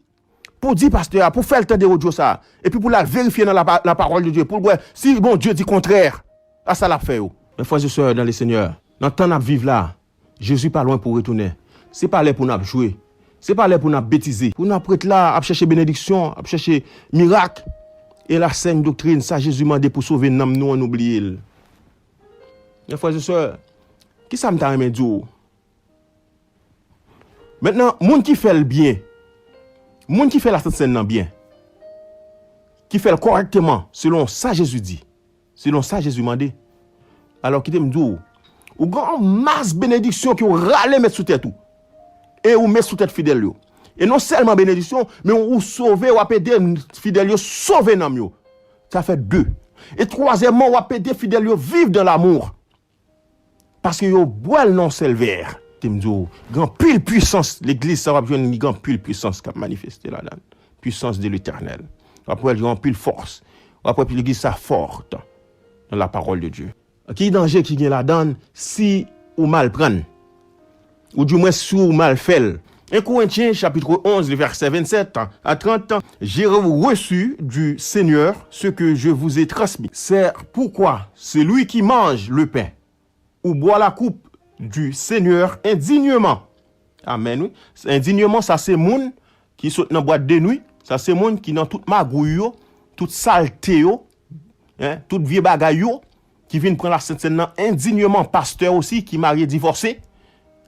Pou di pastè a, pou fè l tande odyo sa. Epi pou l al verifye nan la, la parole de Dieu, pou l wè si Bondye di kontrè a sa l ap fè yo. Mes frères et sœurs dans le Seigneur, nan tan n ap viv la, Jezi pa lwen pou retounen. Se pa lè pou n ap jwe. Se pa lè pou n ap betize. Pou n ap ret la, ap chèche benediksyon, ap chèche mirak. E la sèn doktrin, sa Jezi mande pou sove nanm nou an, nou bliye l. Mes frères et sœurs, kisa m ta renmen di w? Mentnan, moun ki fè l byen, moun ki fè lasent sèn nan byen, ki fè l kòrèkteman, selon sa Jezi di, selon sa Jezi mande, alò kite m di w, ou gen yon mas benediksyon ke w rale met sou tèt ou. E ou met sou tèt fidèl yo. E non sèlman benediksyon, men ou sove, w ap ede fidèl yo sove nanm yo. Sa fè de. E twazyèmman, w ap ede fidèl yo viv dans l'amour. Paske yo bwè l nan yon sèl vè. Te m di w, gen anpil pwisans, legliz sa w ap jwenn li gen anpil pwisans k ap manifeste ladan l. Puissance de l'Éternel. W ap wè l gen anpil fòs. W ap wè legliz sa fò nan la parole de Dieu. Ki danje ki gen ladan l si ou mal pran l? Ou di mwens si ou mal fè l. Un Corinthiens chapitre onze, le verset vingt-sept à trente, j'ai reçu du Seigneur ce que je vous ai transmis. C'est pourquoi celui qui mange le pain ou boit la coupe du Seigneur indignement. Amen, wi. Indignement, sa se moun ki sot nan bwat de nwi, sa se moun ki nan tout magouy yo, tout salte yo, en, tout vye bagay yo, ki vin pran lasent sèn nan indignement. Pastè osi ki marye divòse,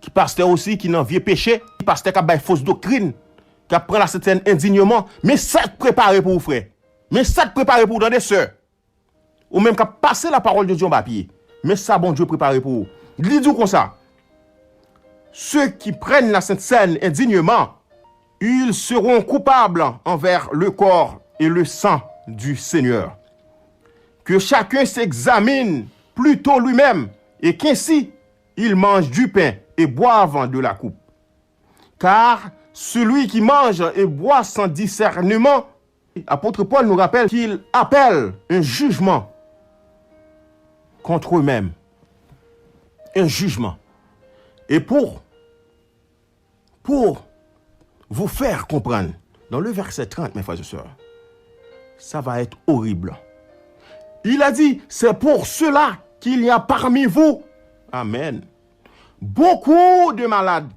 ki pastè osi ki nan vye peche, ki pastè k ap bay fos doktrin, k ap pran lasent sèn indignement. Men sa k prepare pou ou, frè. Men sa k prepare pou ou, tande, sè. Ou menm k ap pase la parole de Dieu anba pye. Men sa Bondye prepare pou ou. Li di w konsa, ceux qui prennent la Sainte Seine indignement, ils seront coupables envers le corps et le sang du Seigneur. Que chacun s'examine plutôt lui-même, et qu'ainsi il mange du pain et boive de la coupe. Car celui qui mange et boit sans discernement, apôtre Paul nous rappelle qu'il appelle un jugement contre eux-mêmes. Un jugement. Et pour, pour vous faire comprendre, dans le verset trente, mes frères et sœurs, ça va être horrible. Il a dit, c'est pour cela qu'il y a parmi vous, amen, beaucoup de malades.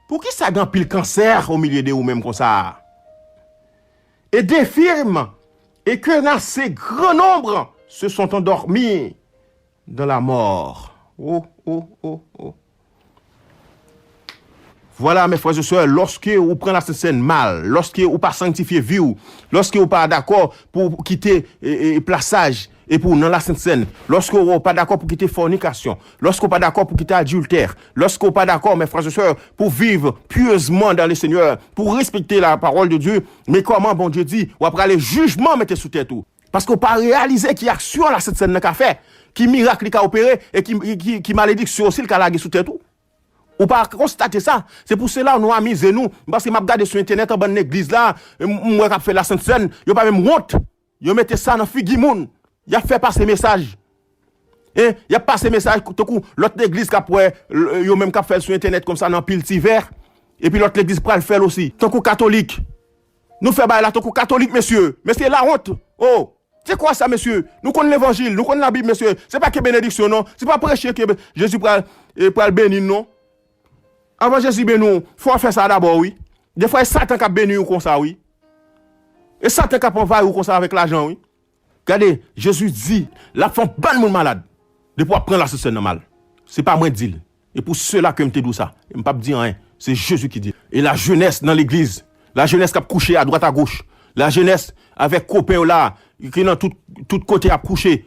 Poukisa gen anpil kansè au milieu de ou menm konsa? Et d'infirmes, et qu'un assez grand nombre se sont endormis dans la mort. Oh, oh, oh, oh. Vwala, mes frères et sœurs, lòske ou pran lasent sèn mal, lòske ou pa sanktifye vi w, lòske ou pa dakò pou kite e, e, plasaj Epi w nan Lasent Sèn, lòske w pa dakò pou kite fònikasyon, lòske w pa dakò pou kite adiltè, lòske w pa dakò, mes frères et sœurs, pou viv pyezman dans le Seigneur, pou respekte la parole de Dieu, men kòman Bondye di, w ap rale jijman mete sou tèt ou. Paske w pa reyalize ki aksyon Lasent Sèn nan ka fè, ki mirak li ka opere, e ki, ki, ki malediksyon osi l ka lage sou tèt ou. Ou pa konstate sa. Se pou sela nou amize nou. Paske m ap gade sou entènèt an bann legliz la, m, m wè k ap fè Lasent Sèn, yo pa menm wont. Yo mete sa nan figi moun. Y ap fè pase mesaj. Hein? Y ap pase mesaj tankou lòt legliz k ap wè, l-, yo menm k ap fè l sou entènèt konsa nan pil ti vè. Epi lòt legliz pral fè l osi. Tankou katolik. Nou fè bagay la tankou katolik, mesye. Mesye, lawont. Oh! Se kwa sa, mesye? Nou konn levanjil, nou konn Labib, mesye. Se pa ke benediksyon, non. Se pa preche ke be-, Jezi pral, eh, pral beni n, non. Anvan Jezi beni w, fò w fè sa dabò, wi. Defwa, e Satan k ap beni w konsa, wi. E Satan k ap anvayi w konsa avèk lajan, wi. Gade, Jezi di, l ap fè yon bann moun malad. Depi w ap pran Lasent Sèn nan mal. Se pa mwen k di l. E pou sela ke m te di w sa. E m p ap di anyen. Se Jezi ki di. E lajenès nan legliz. Lajenès k ap kouche adwat agoch. Lajenès avèk kopen yo la, ki nan tout, tout kote ap kouche.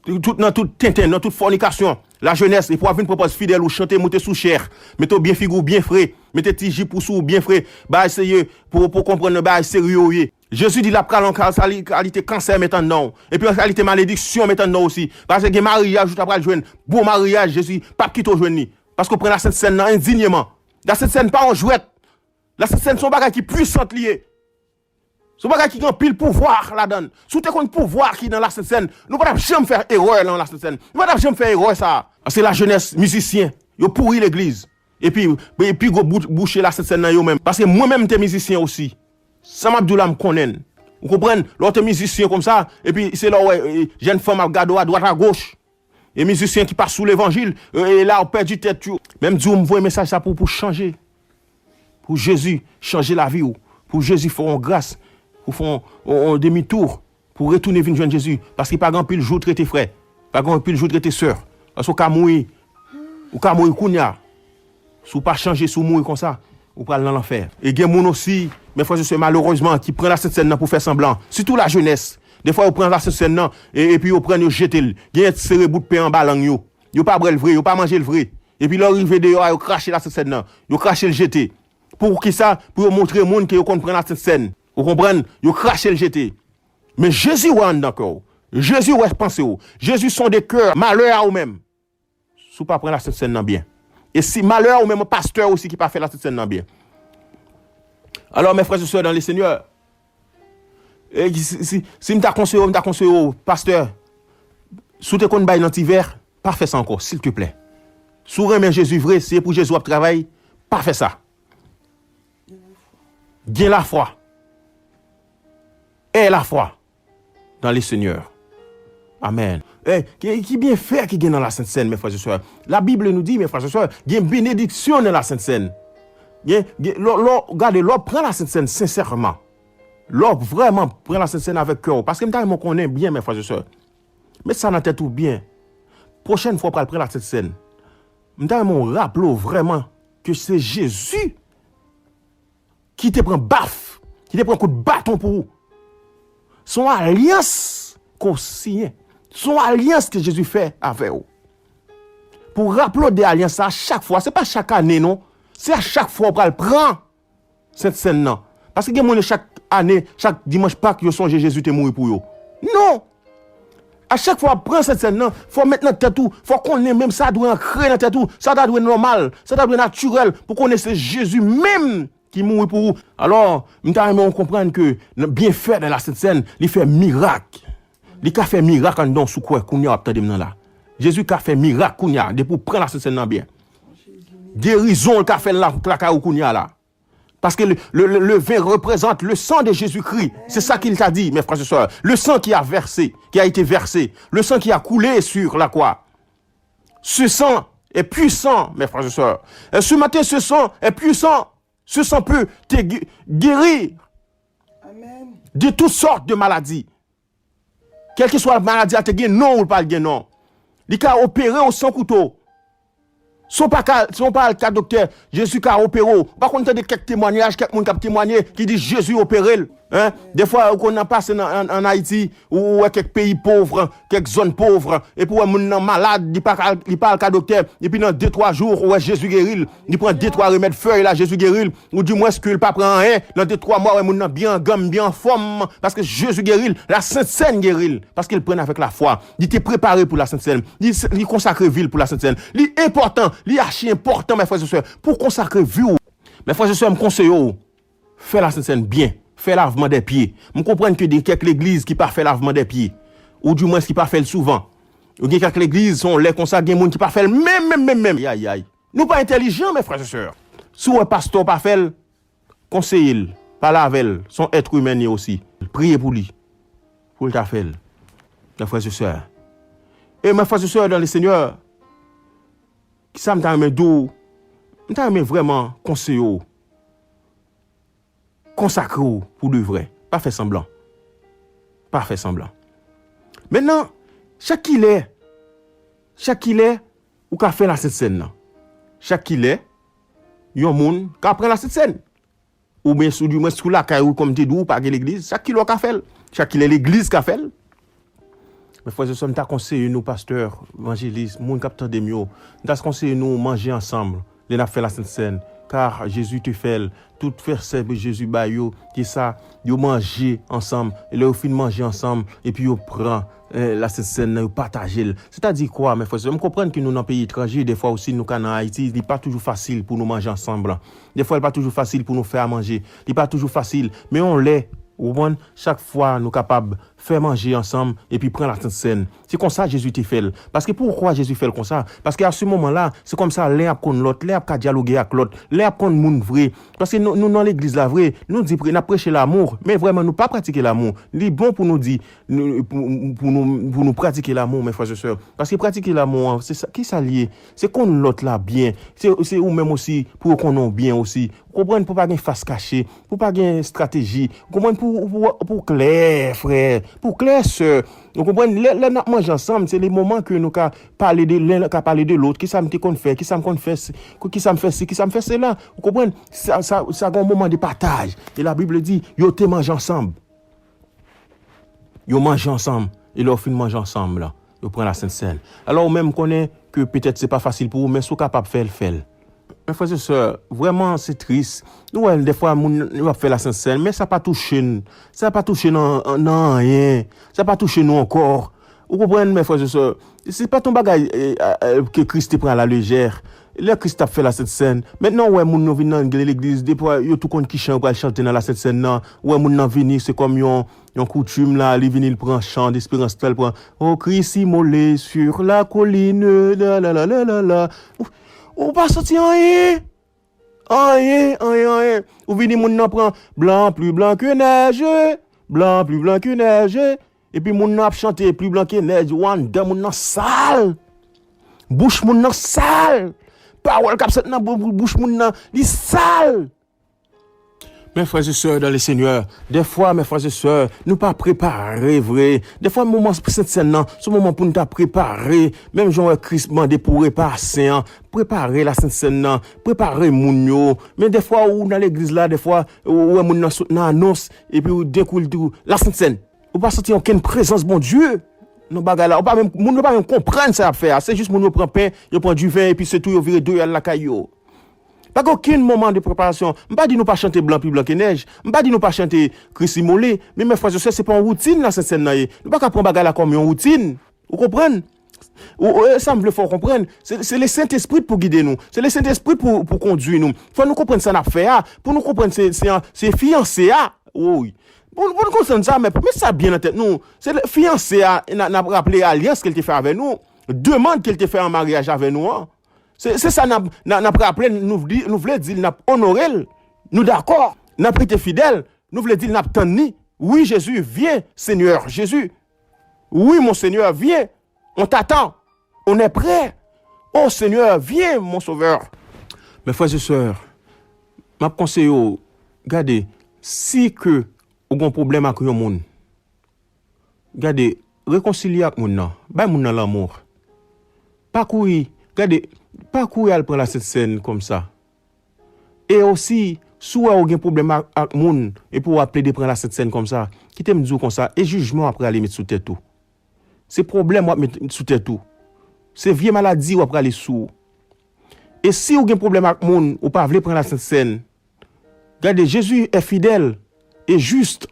Tout, nan tout tenten, nan tout fònikasyon. Lajenès, epi w ap vin pran pòz fidèl ou chante moute sou chè. Mete w byen figi w byen fre. Mete ti jip ou sou ou byen fre. Bagay serye, pou, pou konprann nan bagay serye ou ye. Jezi di l ap pral yon ka-, sali-, kalite kansè met anndan w. Epi yon kalite malediksyon met anndan w osi. Paske gen maryaj ou ta pral jwenn. Bon maryaj, Jezi p ap kite w jwenn li. Paske w pran Lasent Sèn nan endinyeman. Lasent Sèn pa yon jwèt. Lasent Sèn se yon bagay ki pwisant li ye. Se yon bagay ki gen anpil pouvwa ladan l. Si w te konn pouvwa ki nan Lasent Sèn, nou pa t ap janm fè erè nan Lasent Sèn. Nou pa t ap janm fè erè sa a. Paske lajenès, mizisyen, yo pouri legliz. Epi, epi gwo bou-, bouche Lasent Sèn nan yo menm. Paske mwen menm m te mizisyen osi. Sa m ap di w la, m konnen l. Ou konprann? Lè w te mizisyen konsa, epi se lè w wè, e, jèn fanm ap gade w adwat agoch. E mizisyen ki pa sou levanjil, e, e la w pèdi tèt ou. Men m di w, m voye mesaj sa pou, pou chanje. Pou Jezi chanje lavi w. Pou Jezi fè w yon gras. Pou fè yon, yon, yon demi tou. Pou w retounen vin jwenn Jezi. Paske pa gen anpil jou w t rete frè. Pa gen anpil jou w t rete sè. Paske w ka mouri. Ou ka mouri kounye a. Si w pa chanje, si w mouri konsa, ou pral nan lanfè. E gen moun osi, mes frères et sœurs, malerezman, ki pran Lasent Sèn nan pou fè sanblan. Sitou lajenès. Defwa, yo pran Lasent Sèn nan, e, epi yo pran l, yo jete l. Genyen t sere bout pen anba lang yo. Yo pa bwè l vre, yo pa manje l vre. Epi lè yo rive deyò a, yo krache Lasent Sèn nan. Yo krache l jete. Poukisa? Pou yo montre moun ke yo konn pran Lasent Sèn. Ou konprann? Yo krache l jete. Men Jezi wè anndan kè w. Jezi wè panse w. Jezi sonde kè, malè a ou menm. Si w pa pran Lasent Sèn nan byen. E si malè a ou menm pastè osi ki pa fè Lasent Sèn nan byen. Alò, mes frères et sœurs dans le Seigneur, e si, si, si m ta konseye w, m ta konseye w, pastè, si w te konn bay nan ti vè, pa fè sa ankò, silteplè. Si w renmen Jezi vre, si e pou Jezi w ap travay, pa fè sa. Gen lafwa. Aie la foi dans le Seigneur. Amen. Eh, ki, ki byenfè ki gen nan Lasent Sèn, mes frères et sœurs? La Bible nous dit, mes frères et sœurs, gen benediksyon nan Lasent Sèn. Gen, gen, lè, lè, gade, lè w pran Lasent Sèn sensèman, lè w vrèman pran Lasent Sèn avèk kè w, paske m ta renmen w konnen byen, mes frères et sœurs. Met sa nan tèt ou byen. Pwochèn fwa w pral pran Lasent Sèn, m ta renmen w raple w vrèman ke se Jezi ki te pran baf, ki te pran kout baton pou ou. Se yon alyans ke w siyen. Se yon alyans ke Jezi fè avè w. Pou w raple w de alyans sa a chak fwa, se pa chak ane non. Se a chak fwa w pral pran Sent Sèn nan. Paske gen moun yo chak ane, chak dimanch Pak, yo sonje Jezi te mouri pou yo. Non! A chak fwa w ap pran Sent Sèn nan, fò w met nan tèt ou, fò w konnen menm sa dwe ankre nan tèt ou, sa ta dwe nòmal, sa ta dwe natirèl, pou w konnen se Jezi menm ki mouri pou ou. Alò, m ta renmen w konprann ke nan byenfè de la Sent Sèn, li fè mirak. Li ka fè mirak anndan w si w kwè kounye a w ap tande m nan la. Jezi ka fè mirak kounye a, depi w pran la Sent Sèn nan byen. Gerizon l ka fè l la, lakay ou kounye a la. Parce que le, le, le, le vin représente le sang de Jésus-Christ. C'est ça qu'il t'a dit, mes frères et sœurs. Le sang qui a versé, qui a été versé, le sang qui a coulé sur la croix. Ce sang est puissant, mes frères et sœurs. Et ce matin, ce sang est puissant. Ce sang peut te gué- guérir Amen. De toutes sortes de maladies. Kèlkeswa maladi a te gen non ou l pa t gen non. Li ka opere w san kouto. Si w pa ka, si w pa al ka doktè, Jezi ka opere w. Ou pa konn tande kèk temwanyaj, kèk moun k ap temwanye, ki di Jezi opere l. Hein? Defwa, ou konn nan pase nan, an, an Ayiti, ou, ou wè kèk peyi pov, kèk zòn pov, epi ou wè moun nan malad, li pa ka, li pa al ka doktè, epi nan de, twa jou, ou wè Jezi geri l. Li pran de, twa remèd fèy la, Jezi geri l. Ou di mwens ke l pa pran anyen, nan de, twa mwa, ou wè moun nan byen an granm, byen anfòm, paske Jezi geri l, Lasent Sèn geri l, paske l pran avèk lafwa. Li te prepare pou Lasent Sèn. Li, li konsakre vi l pou Lasent Sèn. Li enpòtan, li achi enpòtan, mè frè e sè, pou w konsakre vi w. Mè frè e sè, m konseye w, fè Lasent Sèn byen. Fè lavman dè pye. M konprann ke gen kèk legliz ki pa fè lavman dè pye. Ou di mwens ki pa fè l souvan. Ou gen kèk legliz, se yon lè konsa, gen moun ki pa fè l menm, menm, menm, menm. Ayayay. Nou pa entèlijan, mè frè e sè. Si w wè pastè w pa fè l, konseye l, pale avè l, se yon èt imen li ye osi. Priye pou li, pou l ta fè l. Mè frè e sè. E mè frè e sè dan le Senyè, kisa m ta renmen di w? M ta renmen vrèman konseye w. Konsakre w pou de vrè. Pa fè sanblan. Pa fè sanblan. Mentnan, chak kilè, chak kilè ou ka fè Lasent Sèn nan? Chak kilè yon moun ka pran Lasent Sèn? Oubyen si w di mwen sou lakay ou, kòm te di w, ou pa gen legliz, chak kilè w ka fè l? Chak kilè legliz ka fè l? Mè frè e sè, m ta konseye nou, pastè, evanjelis, moun k ap tande m yo, m ta konseye nou manje ansanm lè n ap fè Lasent Sèn, car Jésus te fait l. Tout frè sè ke Jezi bay yo, se sa, yo manje ansanm. E lè yo fin manje ansanm, epi yo pran, eh, Lasent Sèn nan, yo pataje l. Sètadi kwa, mè frè e sè? M konprann ke nou nan peyi etranje, dèfwa osi nou ka nan Ayiti, li pa toujou fasil pou nou manje ansanm. Dèfwa, li pa toujou fasil pou nou fè a manje. Li pa toujou fasil. Men yon lè, ou konprann, chak fwa nou kapab fè manje ansanm, epi pran Lasent Sèn. Se konsa Jezi te fè l. Paske poukwa Jezi fè l konsa? Paske a se moman la, se kòmsa len ap konn lòt, len ap ka dyaloge ak lòt, len ap konn moun vre. Paske nou, nou nan legliz la vre, nou di pre-, n ap preche lamou, men vrèman nou pa pratike lamou. Li bon pou nou di, nou, pou, pou nou, pou nou pratike lamou, mè frè e sè. Paske pratike lamou an, se sa, kisa l ye? Se konn lòt la byen. Se, se ou menm osi, pou yo konnen w byen osi. Ou konprann, pou pa gen fas kache, pou pa gen estrateji. Ou konprann, pou, pou, pou klè, frè, pou klè, sè. Ou konprann, lè, lè n ap manje ansanm, se le moman ke nou ka pale de, len ka pale de lòt, kisa m te konn fè, kisa m konn fè, kisa m fè si, kisa m fè sela. Ou konprann, sa, sa, sa gen yon moman de pataj. E Labib di, yo te manje ansanm. Yo manje ansanm. E lè yo fin manje ansanm la, yo pran Lasent Sèn. Alò, ou menm konnen ke petèt se pa fasil pou ou, men si w kapab fè l, fè l. Mè frè e sè, vrèman, se tris. Nou wè, dèfwa, moun yo ap fè Lasent Sèn, men sa pa touche n. Sa pa touche n nan, nan anyen. Sa pa touche nou ankò. Ou konprann, mè frè e sè? Se pa t yon bagay, eh, eh, ke Kris te pran alalejè. Lè Kris t ap fè Lasent Sèn, mentnan ou wè moun yo vin nan legliz, dèfwa yo tou konn ki chan yo pral chante nan Lasent Sèn nan. Ou wè moun nan vini, se kòm yon, yon koutim la, li vini, li pran chan desperans la, li pran, Oh, Christ immolé sur la colline, la, la, la, la, la, la. Ou, ou pa santi anyen. Anyen, anyen, anyen. Ou vini, moun nan pran blanc, plus blanc que neige, blanc, plus blanc que neige. Epi moun nan ap chante plus blanc que neige, ou anndan, moun nan sal. Bouch moun nan sal. Pawòl k ap sot nan bou-, bou-, bouch moun nan, li sal. Mè frè e sè dan le Senyè, dèfwa, mè frè e sè, nou pa prepare vre. Dèfwa, moman Sent Sèn nan, se moman pou nou ta prepare. Menm jan w wè Kris mande pou repa sen an, prepare Lasent Sèn nan, prepare moun yo. Men dèfwa, ou nan legliz la, dèfwa, ou wè moun nan sot nan anons, epi ou, denkou, l di w, Lasent Sèn. Ou pa santi okenn prezans Bondye nan bagay la. Ou pa menm, moun yo pa menm konprann sa y ap fè a. Se jis moun yo pran pen, yo pran diven, epi se tou, yo vire do, y al lakay yo. Pa gen okenn moman de preparasyon. M pa di nou pa chante blan pi blan ke nèj. M pa di nou pa chante Kris imole. Men, mè frè e sè, se pa yon woutin Lasent Sèn nan ye. Nou pa ka pran bagay la kòm yon woutin. Ou konprann? Ou, ou, e sa m vle fè w konprann. Se, se Lesentespri pou gide nou. Se Lesentespri pou, pou kondui nou. Fò nou konprann sa n ap fè a. Pou nou konprann se, se, se fiyanse a. Woy. Pou, pou nou konprann sa, men, men sa byen nan tèt nou. Se le, fiyanse a, n a, n ap raple alyans ke l te fè avè nou. Demann ke l te fè an maryaj avè nou an. Se, se sa n ap, n a, n ap raple, nou vle, nou vle di l, n ap onore l. Nou dakò. N ap rete fidèl. Nou vle di l, n ap tann li. Wi, Jezi, vyen, Senyè Jezi. Wi, mon Senyè, vyen. On t'attend. On est prêt. Oh Seigneur, viens, mon Sauveur. Mes frères et sœurs, m ap konseye w, gade, si ke ou gen pwoblèm ak yon moun, gade, rekonsilye ak moun nan. Bay moun nan lanmou. Pa kouri. Gade, Pa kouri al pran Lasent Sèn kòmsa. E osi, si w wè w gen pwoblèm ak, ak moun, epi w ap plede pran Lasent Sèn kòmsa, kite m di w konsa, e jijman w ap prale met sou tèt ou. Se pwoblèm w ap met sou tèt ou. Se vye maladi w ap prale sou ou. E si w gen pwoblèm ak moun, ou pa vle pran Lasent Sèn, gade, Jésus est fidèle et juste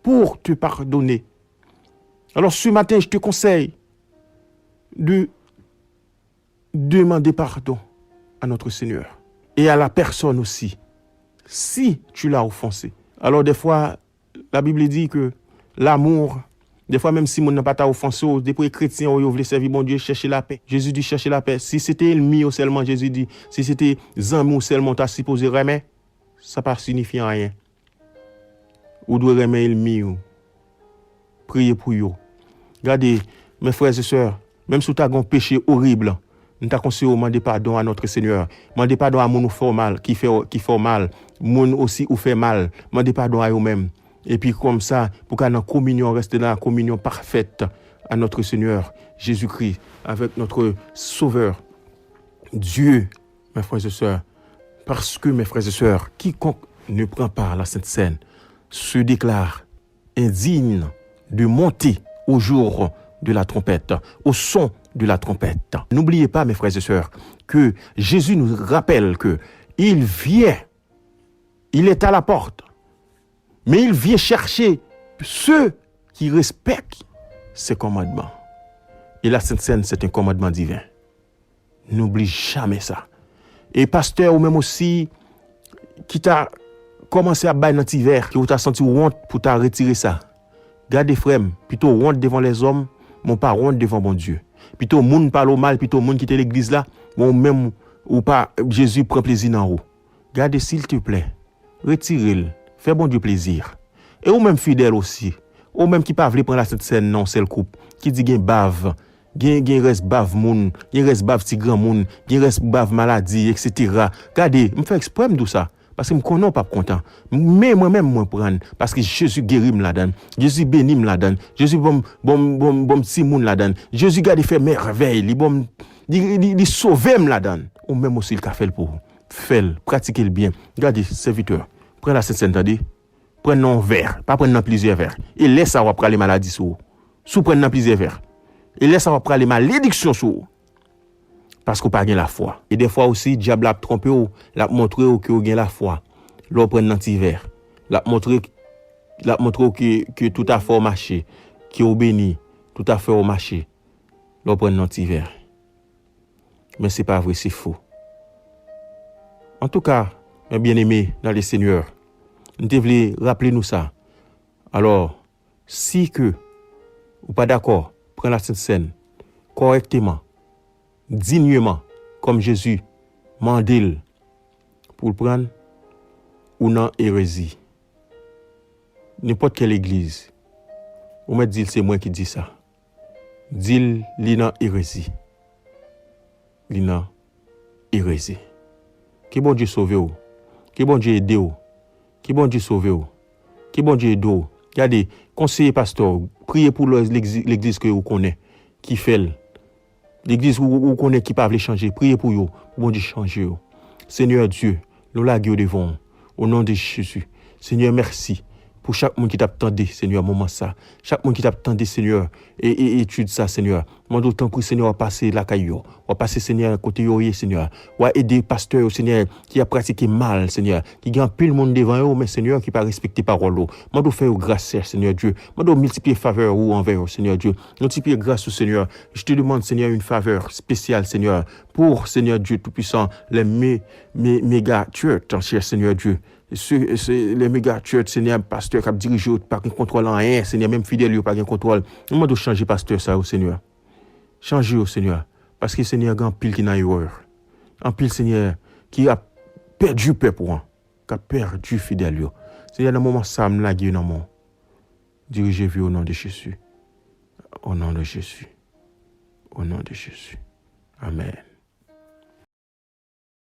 pour te pardonner. Alors ce matin, je te conseille de demander pardon à notre Seigneur et à la personne aussi, si tu l'as offensé. Alors des fois, la Bible dit que l'amour, des fois menm si moun nan pa ta ofanse w, depi kretyen yo, yo vle sèvi Bondye, chèche lapè. Jezi di chèche lapè. Si se te ènmi w sèlman, Jezi di, si se te zanmi w sèlman w ta sipoze renmen, sa pa sinifye anyen. Ou dwe renmen ènmi w. Priye pou yo. Gade, mes frères et sœurs, menm si w ta gen yon peche orib, m ta konseye w mande padon a Notre Seigneur. Mande padon a moun ou fè w mal, ki fè w, ki fè w mal. Moun osi ou fè mal, mande padon a yo menm. Epi kòmsa, pou ka nan kominyon, reste nan la communion parfaite à notre Seigneur Jésus-Christ, avec notre Sauveur Dieu, mes frères et sœurs. Parce que, mes frères et sœurs, quiconque ne prend part à la Sainte Seine se déclare indigne de monter au jour de la trompette, au son de la trompette. N'oubliez pas, mes frères et sœurs, que Jésus nous rappelle que il vient, il est à la porte, mais il vient chercher ceux qui respectent ses commandements. Et la Sainte Seine, c'est un commandement divin. N'oublie jamais ça. E pastè, ou menm osi, ki ta kòmanse ap bay nan ti vè, ke ou ta santi w wont pou ta retire sa. Gade, frè m, pito w wont devan lèzòm, men w pa wont devan Bondye. Pito moun pale w mal, pito moun kite legliz la, men ou menm, ou pa, Jezi pran plezi nan ou. Gade, silteplè, retire l, fè Bondye plezi. E ou menm fidèl osi, ou menm ki pa vle pran Lasent Sèn nan yon sèl koup, ki di gen bav, gen, gen rès bav moun, gen rès bav ti granmoun, gen rès bav maladi, etsetera. Gade, m fè eksprè m di w sa, paske m konnen w p ap kontan. Men mwen menm, mwen pran, paske Jezi geri m ladan l, Jezi beni m ladan l, Jezi ban m, ban m, ban m, ban m timoun ladan l, Jezi gade fè mèvèy, li ban m, li, li, li sove m ladan l. Ou menm osi, l ka fè l pou ou. Fè l, pratike l byen. Gade, sèvitè, pran Lasent Sèn, tande. Pran nan yon vè, pa pran nan plizyè vè. E lè sa a, w ap rale maladi sou ou. Si w pran nan plizyè vè. E lè sa a, w ap rale malediksyon sou ou. Paske w pa gen lafwa. E dèfwa osi, dyab la ap twonpe w, l ap montre w ke w gen lafwa. Lè w pran nan ti vè. L ap montre, l ap montre w ke, ke tout afè w mache, ke w beni, tout afè w mache. Lè w pran nan ti vè. Men se pa vre, se fo. Antouka, mes bien-aimés dans le Seigneur, m te vle raple nou sa. Alò, si ke ou pa dakò pran Lasent Sèn kòrèkteman, dinyman, kòm Jezi mande l pou l pran l, ou nan erezi. Nenpòt kèl legliz, ou mèt di l se mwen ki di sa. Di l li nan erezi. Li nan erezi. Ke Bondye sove w. Ke Bondye ede w. Ke Bondye sove w. Ke Bondye ede w. Gade, konseye pastè w, priye pou lè-, legzi-, legliz ke ou konnen ki fè l. Legliz ou, ou konnen ki pa vle chanje, priye pou yo, pou Bondye chanje yo. Senyè Dye, nou lage yo devan w, o non de Jezi. Senyè, mèsi pou chak moun ki t ap tande, Senyè, moman sa. Chak moun ki t ap tande, Senyè, e, e, etid sa, Senyè. Mande w, tanpri, Senyè, w ap pase lakay yo. W ap pase, Senyè, kote yo ye, Senyè. W a ede pastè yo, Senyè, ki ap pratike mal, Senyè. Ki gen anpil moun devan yo, men, Senyè, ki pa respekte pawòl ou. Mande w fè yo gras, Senyè Dye. Mande w miltipliye favè ou anvè yo, Senyè Dye. Miltipliye gras ou, Senyè. Je te demande, Seigneur, une faveur spéciale, Seigneur, pour, Seigneur Dieu Tout-Puissant, les mé-, mé-, méga church, cher Seigneur Dieu. Ce, ce, les méga church, Seigneur, pastè k ap dirije yo pa gen kontwòl anyen, Seigneur, menm fidèl yo pa gen kontwòl. Nou mande w chanje pastè sa yo, Seigneur. Chanje yo, Seigneur. Paske, Seigneur, gen anpil ki nan erè. Anpil, Seigneur, ki ap pèdi pèp ou an, k ap pèdi fidèl yo. Seigneur, nan moman sa, m lage yo nan men w. Dirije vi yo o non de Jezi. O non de Jezi. O non de Jezi. Amèn.